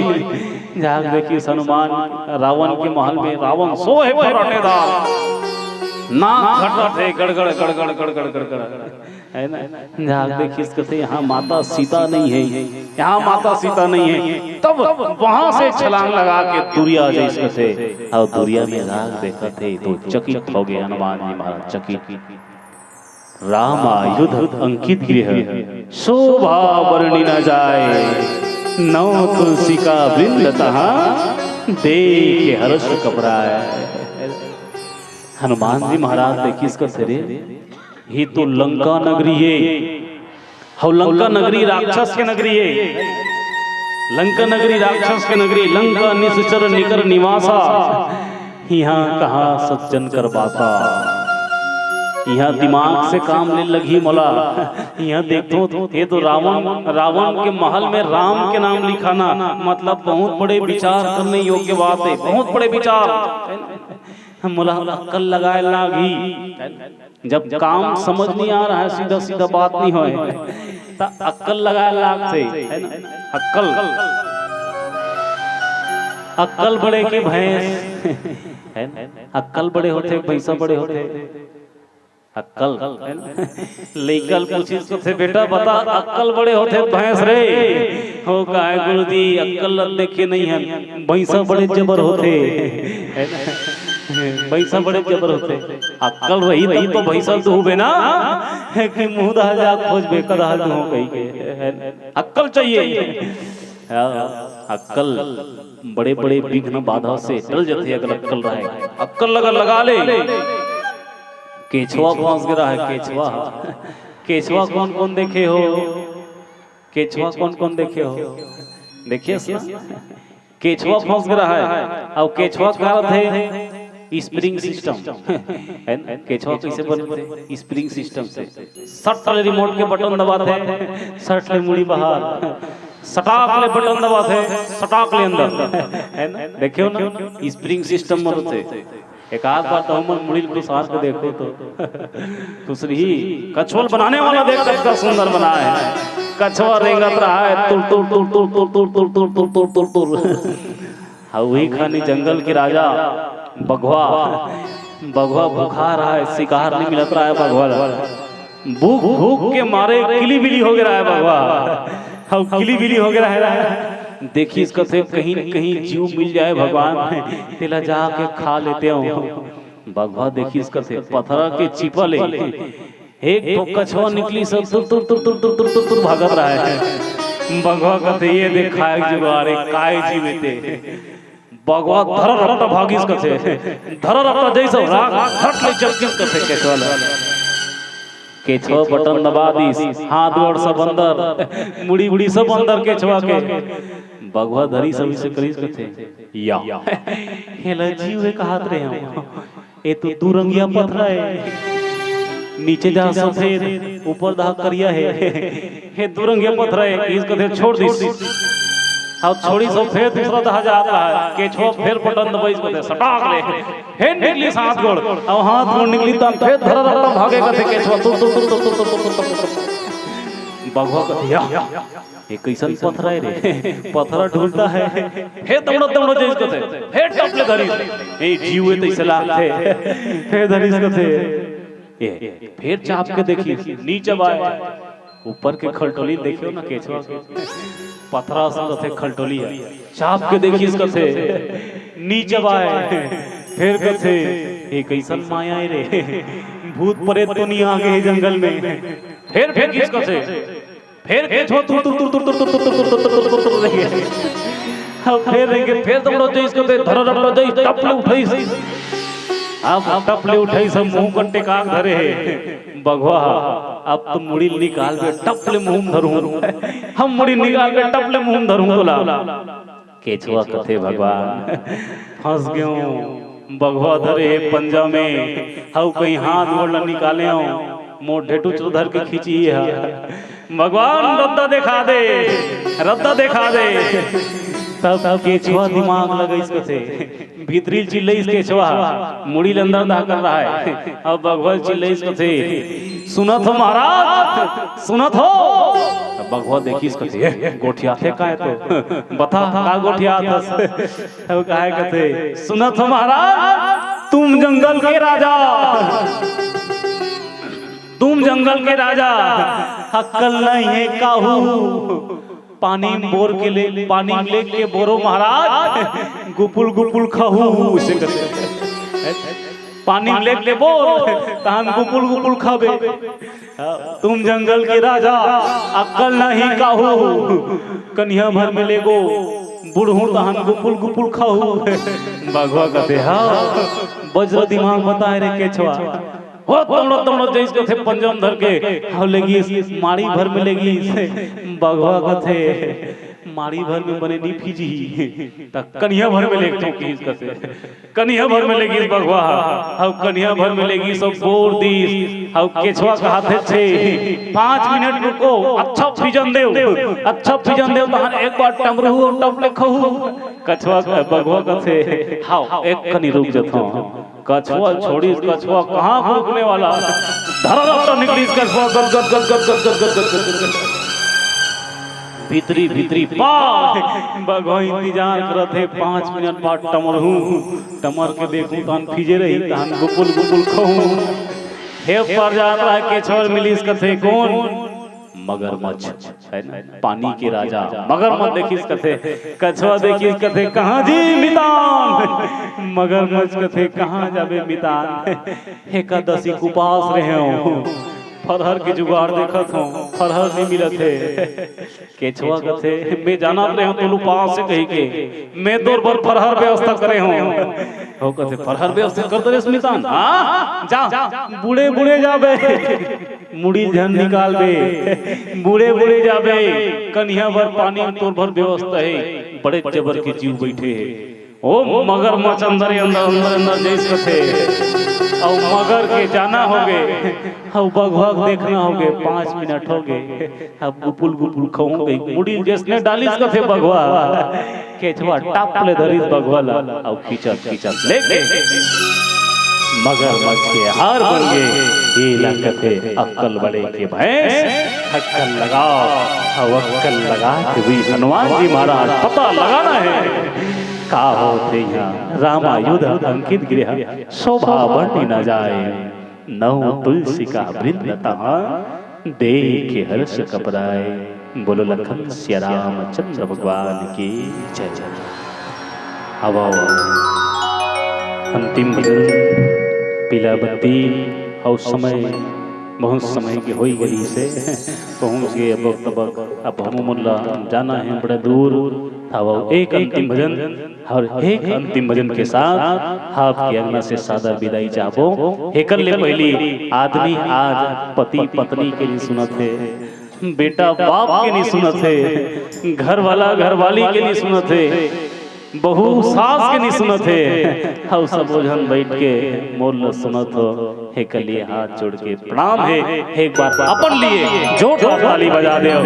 जाके देखिस हनुमान रावण के महल में, रावण सोहे फर्राटेदार। नाक घटत हे, गड़गड़ गड़गड़ गड़गड़ गड़गड़, है ना? जाके देखिस कथे, "यहाँ माता सीता नहीं है, यहाँ माता सीता नहीं है।" तब वहां से छलांग लगा के दुरिहा जइस कथे, अउ दुरिहा में जाके देखत हे तो चकित हो गे हनुमान जी महाराज, चकित। "राम आयुध अंकित गृह, शोभा बरनि न जाय, नौ तुलसी का वृंद तहाँ, देख हर्ष कपराय।" हनुमान जी महाराज देखिस कथे, "रे, ये तो लंका नगरी हे, हव लंका नगरी राक्षस के नगरी हे, लंका नगरी राक्षस के नगरी, लंका निश्चर निकर निवासा, यहाँ कहाँ सज्जन कर बासा, यहाँ दिमाग से काम ले लगही मोला, यहाँ देखो तो, ये तो रावण, रावण के महल में राम के नाम लिखाना, मतलब बहुत बड़े विचार करने योग्य बात हे, बहुत बड़े विचार।" मोला अक्कल लगाए लागही। जब काम समझ नहीं आ रहा है, सीधा सीधा बात नहीं होय, त अक्कल लगाए लागथे, है ना? अक्कल, अक्कल बड़े के भैंस, है ना? अक्कल बड़े होथे, भैंसा बड़े होथे, अक्कल, है ना? लइका ल पूछिस कथे, "बेटा बता, अक्कल बड़े होथे भैंस रे?" हो कहे, "गुरुजी, अक्कल ल देखे नहीं है, भैंसा बड़े जबर होथे।" है ना? भैंसा बड़े जबर होथे। अक्कल रही तब तो भैंसा ल दुहबे ना, कि मुंह दहा जा खोजबे, कदहा दुहो कहिके, है ना? अक्कल चाहिए। हाँ, अक्कल बड़े-बड़े विघ्न बाधा से टल जथे, अगर अक्कल रहे। अक्कल लगा, लगा ले। केछवा फंस गे रहे, केछवा। केछवा कौन कौन देखे हो? केछवा कौन कौन देखे हो? देखिए ना, केछवा फंस गे रहे। अब केछवा का रथे? Spring system. है ना? केछवा कैसे बनथे? स्प्रिंग सिस्टम से। सट ले रिमोट के बटन दबाथे, सट ले मुड़ी बाहर, सटाक ले बटन दबाथे, सटाक ले अंदर। है ना? देखियो ना, स्प्रिंग सिस्टम बनथे। एक आध बार तो हमन मुड़ी ल खुसार के देखो तो। खुसरही। कछुआ ल बनाने वाला देख कतका सुंदर बनाए हे। कछुआ रेंगत रहा है, तुर, तुर, तुर। हाँ, वही खानी जंगल के राजा बघवा, बघवा भूखा रहा है, शिकार नहीं मिलत रहा है बघवा ला। भूख, भूख के मारे किली बिली हो गे रहा है बघवा। हाँ, किली बिली हो गे रहा है। देखिस कथे कहीं न कहीं जीव मिल जाए भगवान, तेला जाके खा लेते हो। बघवा देखिस कथे पथरा के चिपा ले एक ठो कछुआ निकलिस, तुर, तुर, तुर, तुर भागत रहा है। बघवा कथे, "ये देख खाए के जुगाड़ हे, काय जीव हे ते।" बघवा धरा रपटा भागिस कथे, धरा रपटा जइसे राख, झट ले चपकिस कथे केछवा ला। केछवा बटन दबा दिस, हाथ गोड़ सब अंदर, मुड़ी उड़ी सब अंदर केछवा के। बघवा धरिस अभी से करिस कथे, "या।" हेला जीव हे कहत रहे हम। ए तो दुरंगिया पथरा हे, नीचे जहाँ सफेद, ऊपर जहाँ करिया हे। हे दुरंगिया पथरा हे, कहिस कथे छोड़ दिस। अब छोड़िस फेर दूसरा जहाँ जात रहा हे, केछवा फेर बटन दबाइस कथे सटाक ले, फेर निकलिस हाथ गोड़, अब हाथ गोड़ निकलिस त फेर धरा रपटा भागे कथे केछवा, तुर, तुर, तुर। बघवा कथे, "या।" ये कइसन पथरा हे रे? पथरा ढूंढता है। फेर दौड़त दौड़त जइस कथे, फेर टप ले धरिस। ए, जीव हे तइसे लागथे। फेर धरिस कथे। ए, फेर चाप के देखिस, नी चबाय। ऊपर के खलटोली देखियो ना केछवा के। पथरा असन रथे खलटोली ह। चाप के देखिस कथे, नी चबाय। फेर कथे, "ए कइसन माया हे रे? भूत प्रेत तो नी आ गे हे जंगल में?" फेर फेंकिस कथे, फेर केछवा तुर, तुर, तुर रहिगे। अब फेर रहिगे, फेर दौड़त जइस कथे, धरा रपटा जइस, टप ले उठइस। अब टप ले उठइस, अब मुंह कन टेका के धरे हे। बघवा, अब तो मुड़ी ल निकालबे, टप ले मुंह म धरहूं। हम मुड़ी निकालबे, टप ले मुंह म धरहूं तोला। केछवा कथे, "भगवान, फंस गेंव, बघवा धरे हे पंजा में, हऊ कहीं हाथ गोड़ ल निकालेंव, मोर ढेटुच ल धर के खींचही हा। भगवान, रद्दा देखा दे, रद्दा देखा दे।" तब केछवा दिमाग लगइस कथे, भीतरी ल चिल्लइस केछवा, मुड़ी ल अंदर दहा कर रहा हे, अब बघवा ल चिल्लइस कथे, "सुनत हो महाराज, सुनत हो?" अब बघवा देखिस कथे, "ए, गोठियाथे काय तो? बता, का गोठियाथस?" अब काय कथे, "सुनत हो महाराज, तुम जंगल के राजा, तुम जंगल के राजा, अक्कल नहीं है काहू। पानी में बोर के ले, पानी में लेके बोरो महाराज, गुपुल गुपुल खाहू। उसे कहते, पानी में लेके बोर, तहन गुपुल गुपुल खाबे। तुम जंगल के राजा, अक्कल नहीं काहू। कनिहा भर में लेगो, बूढ़हूँ तहन गुपुल गुपुल खाहू। बघवा कथे, हाँ, बज्र दिमाग बताए रे केछवा। हो तमड़ो तमड़ो जइस कथे पंजम धर के, हव लेगिस, माड़ी भर में लेगिस। बघवा कथे, माड़ी भर में बने नी फिजही, त कनिहा भर में लेगथों किहिस कथे। कनिहा भर में लेगिस बघवा, हव कनिहा भर में लेगिस, सब बोर दिस, हव केछवा कहाथे छे, पाँच मिनट रुको, अच्छा फिजन देव, अच्छा फिजन देव, तहन एक बार टमरहू अउ टप ले खाहू। कछवा, बघवा कथे, हव, एक कनी रुक जथों। कछवा छोड़िस, कछवा कहाँ रुकने वाला? धरल तो निकलिस कछवा, गद, गद, गद। भीतरी, भीतरी, पा! बघवा इंतजार करत हे, पाँच मिनट बाद टमरहूँ, टमर के देखहूँ, तहन फिजे रही, तहन गुपुल, गुपुल खाहूँ। हे पर जात रहा, केछवा मिलिस कथे, कोन? मगरमच्छ, है ना? पानी के राजा। मगरमच्छ देखिस कथे, कछवा देखिस कथे, कहाँ जी मितान? मगरमच्छ कथे, कहाँ जाबे मितान? एकादशी के उपास रहेंव, फरहर के जुगाड़ देखत हंव, फरहर नी मिलत हे। केछवा कथे, मैं जानत रहेंव तोला उपास हे कहिके, मैं तोर बर फरहर व्यवस्था करे हंव। हव कथे, फरहर व्यवस्था कर दरेस मितान? हाँ, जा, बूड़े बूड़े जाबे। मुड़ी झन निकालबे, बूड़े बूड़े जाबे, कनिहा भर पानी तोर बर व्यवस्था हे, बड़े जबर के जीव बइठे हे। ओ मगरमच्छ अंदर, अंदर, अंदर, अंदर जइस कथे, अउ मगर के जाना होगे, अउ बघवा के देखना होगे, पाँच मिनट होगे, अब गुपुल गुपुल खाहूँ कहिके मुड़ी जइसने डालिस कथे बघवा, केछवा टप ले धरिस बघवा ला, अउ खींचत खींचत लेगे। मगरमच्छ के हार बन गे, एला कथे अक्कल बड़े के भैंस। अक्कल लगाव, अउ अक्कल लगा के भी हनुमान जी महाराज पता लगाना हे, का होथे इहाँ रामायुध अंकित गृह, शोभा बरनि न जाय। नव तुलसी का वृंद तहाँ, देखे हर्ष कपराय। बोलो लखन सिया रामचंद्र भगवान की जय। अब अंतिम भजन, पीला बत्ती। अउ समय, बहुत समय के होई गई से पहुँच गए। अब वक्त, अब, अब हमू मन ला जाना हे बड़े दूर। अब एक अंतिम भजन, अउ एक अंतिम भजन के साथ आपके अंगना से सादर बिदाई चाहबो। एकर ले पहिली आदमी आज पति पत्नी के नी सुनत हे, बेटा बाप के नी सुनत हे, घर वाला घरवाली के नी सुनत हे, बहू सास के नी सुनत हे, अउ सबो झन बइठ के मोर ल सुनत हो। हे कलिए हाथ जोड़ के प्रणाम हे, एक बार अपन लिए जोरदार ताली बजा देव।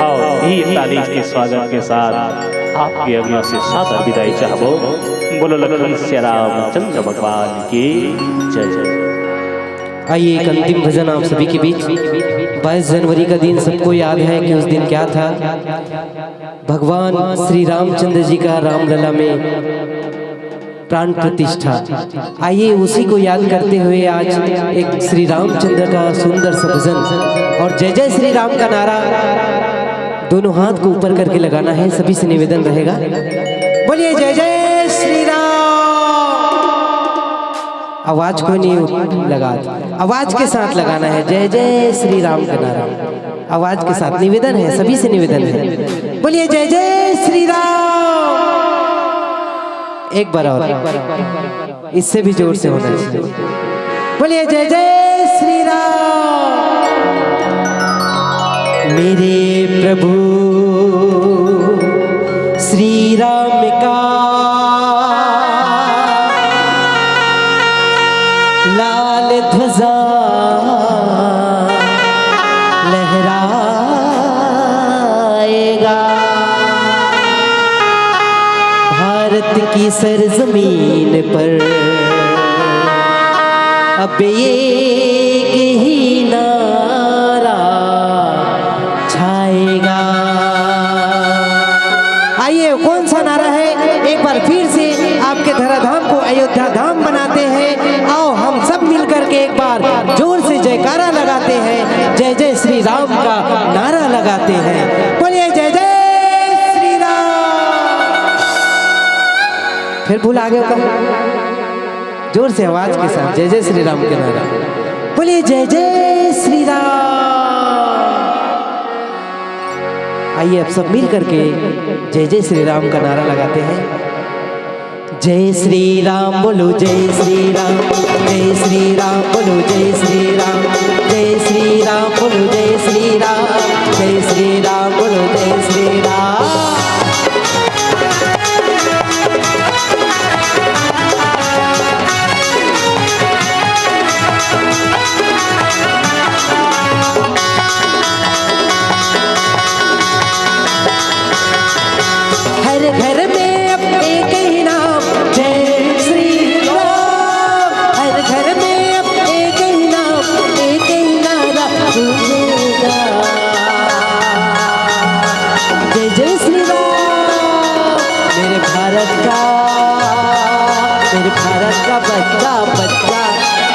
अउ इही ताली के स्वागत के साथ आपके अंगना से सादर बिदाई चाहबो। बोलो लखन सिया रामचंद्र भगवान की जय। आइए, एक अंतिम भजन आप सभी के बीच। बाईस जनवरी का दिन सबको याद है कि उस दिन क्या था। भगवान श्री रामचंद्र जी का रामलला में प्राण प्रतिष्ठा। आइए, उसी को याद करते हुए आज एक श्री रामचंद्र का सुंदर सा भजन, और जय जय श्री राम का नारा दोनों हाथ को ऊपर करके लगाना है, सभी से निवेदन रहेगा। बोलिए जय जय श्री राम। आवाज को नहीं लगा, आवाज के साथ लगाना है जय जय श्री राम का नारा। आवाज के साथ निवेदन है, सभी से निवेदन है। बोलिए जय जय श्री राम। एक बार और, इससे भी जोर से होना चाहिए। बोलिए जय जय श्री राम। मेरे प्रभु श्री राम का लाल ध्वजा लहराएगा। भारत की सरजमीन पर अब एक ही नारा छाएगा। आइए, कौन सा नारा है, एक बार फिर से आपके धराधाम को अयोध्या धाम बनाते हैं। आओ, हम सब मिलकर के एक बार जोर से जयकारा लगाते हैं, जय जय श्री राम का नारा लगाते हैं। बोलिए, जय जय श्री राम। फिर भुला गए का? जोर से आवाज के साथ जय जय श्री राम के नारा। बोलिए, जय जय श्री राम। आइए, आप सब मिल करके जय जय श्री राम का नारा लगाते हैं। जय श्री राम बोलो, जय श्री राम। जय श्री राम बोलो, जय श्री राम। जय श्री राम बोलो, जय श्री राम। जय श्री राम बोलो, जय श्री राम। हर घर में अब एक ही नाम, जय श्री राम। हर घर में अब एक ही नाम, एक ही नारा गूंजेगा, जय जय श्री राम। मेरे भारत का, मेरे भारत का बच्चा बच्चा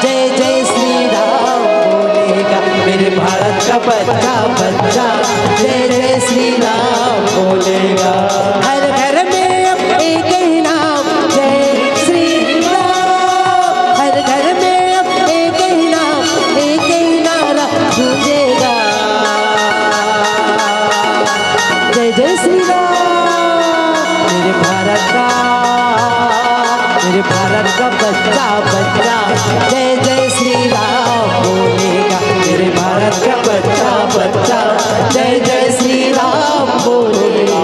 जय जय श्री राम बोलेगा। मेरे भारत का बच्चा बच्चा जय जय श्री राम बोलेगा। हर घर में अब एक ही नाम, जय श्री राम। हर घर में अब एक ही नाम, एक ही नारा गूंजेगा, जय जय श्री राम। मेरे भारत का, मेरे भारत का बच्चा बच्चा जय जय श्री राम बोलेगा। मेरे भारत का बच्चा बच्चा जय जय श्री राम बोलेगा।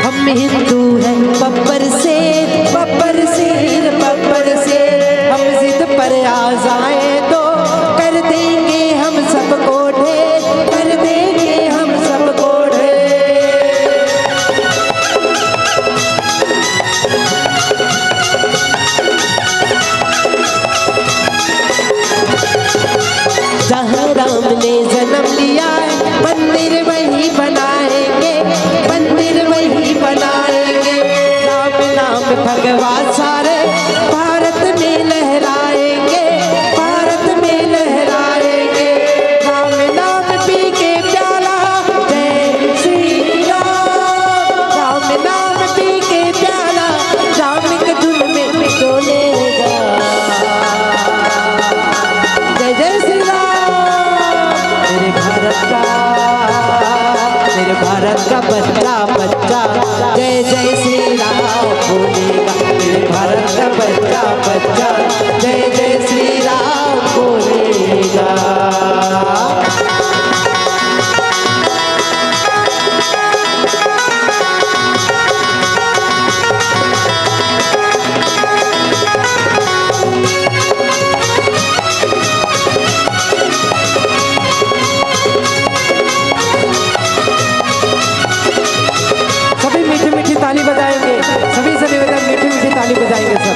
हम हिंदू हैं बब्बर से, बब्बर से, बब्बर से। हम जिद पर आ जाए तो कर देंगे हम सबको ढेर, कर देंगे हम सबको ढेर। जहाँ राम ने जन्म लिया है, मंदिर वही बनाएंगे, मंदिर वही बनाएंगे। राम नाम भगवा सारे भारत में लहराएंगे, भारत में लहराएंगे। राम नाम पी के प्याला, जय श्री राम। राम नाम पी के प्याला, राम के धुन में डोलेगा। जय जय श्री राम। मेरे भारत का, मेरे भारत का बच्चा बच्चा जय जय श्री राम बोलेगा। मेरे भारत का बच्चा बच्चा जय जय श्री राम बोलेगा। सभी मीठी मीठी ताली बजाएंगे, सभी से निवेदन, मीठी मीठी ताली बजाएंगे सब।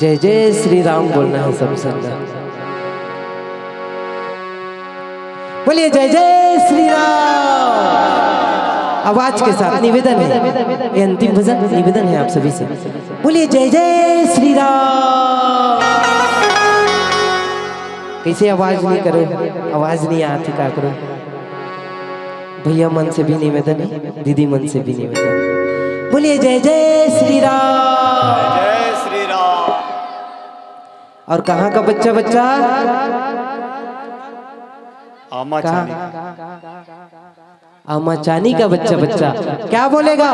जय जय श्री राम बोलना है सब संगत। बोलिए जय जय श्री राम। आवाज के साथ निवेदन है, ये अंतिम भजन निवेदन है आप सभी से। बोलिए जय जय श्री राम। कैसे आवाज नहीं करो, आवाज नहीं आती का करो। भैया मन से भी निवेदन है, दीदी मन से भी निवेदन है। बोलिए जय जय श्री राम। जय श्री राम। और कहाँ का बच्चा बच्चा? आमा कहाँ? चानी। आमा चानी का बच्चा बच्चा क्या बोलेगा?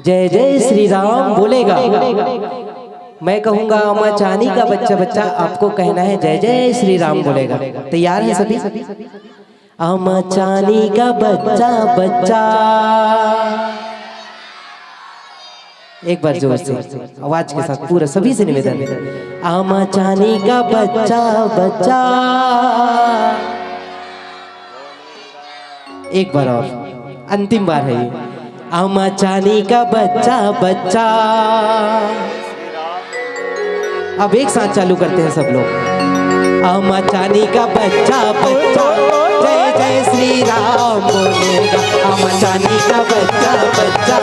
जय जय श्री राम बोलेगा। मैं कहूंगा आमा चानी का बच्चा बच्चा, आपको कहना है जय जय श्री राम बोलेगा। तैयार है सभी? आमा चानी का बच्चा बच्चा। एक बार जोर से, आवाज के साथ पूरा सभी से निवेदन है। आमा चानी का बच्चा बच्चा। एक बार और, अंतिम बार है ये। आमा चानी का बच्चा बच्चा। अब एक साथ चालू करते हैं सब लोग। आमा चानी का बच्चा बच्चा, जय जय श्री राम बोलेगा। आमा चानी का बच्चा बच्चा,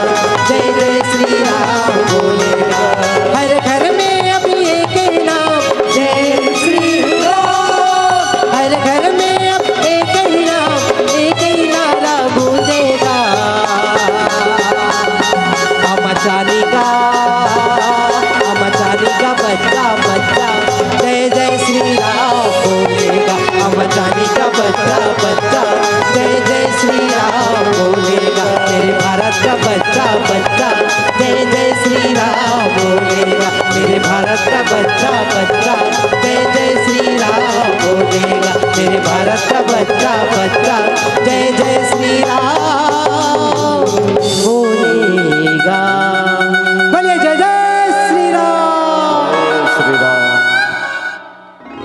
जय जय श्री राम बोलेगा। हर घर में अब एक ही नाम, जय श्री राम। हर घर में अब एक ही नाम, एक ही नारा गूंजेगा। आमा चानी का, आमा चानी का बच्चा बच्चा, जय जय श्री राम बोलेगा। आमा चानी का बच्चा बच्चा, जय जय श्री राम बोलेगा। मेरे भारत का बच्चा बच्चा, जय जय श्री राम बोलेगा। मेरे भारत का बच्चा बच्चा, जय जय श्री राम बोलेगा। मेरे भारत का बच्चा बच्चा, जय जय श्री राम बोलेगा। बोलिए जय जय श्री राम। जय श्री राम।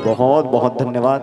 बहुत बहुत धन्यवाद।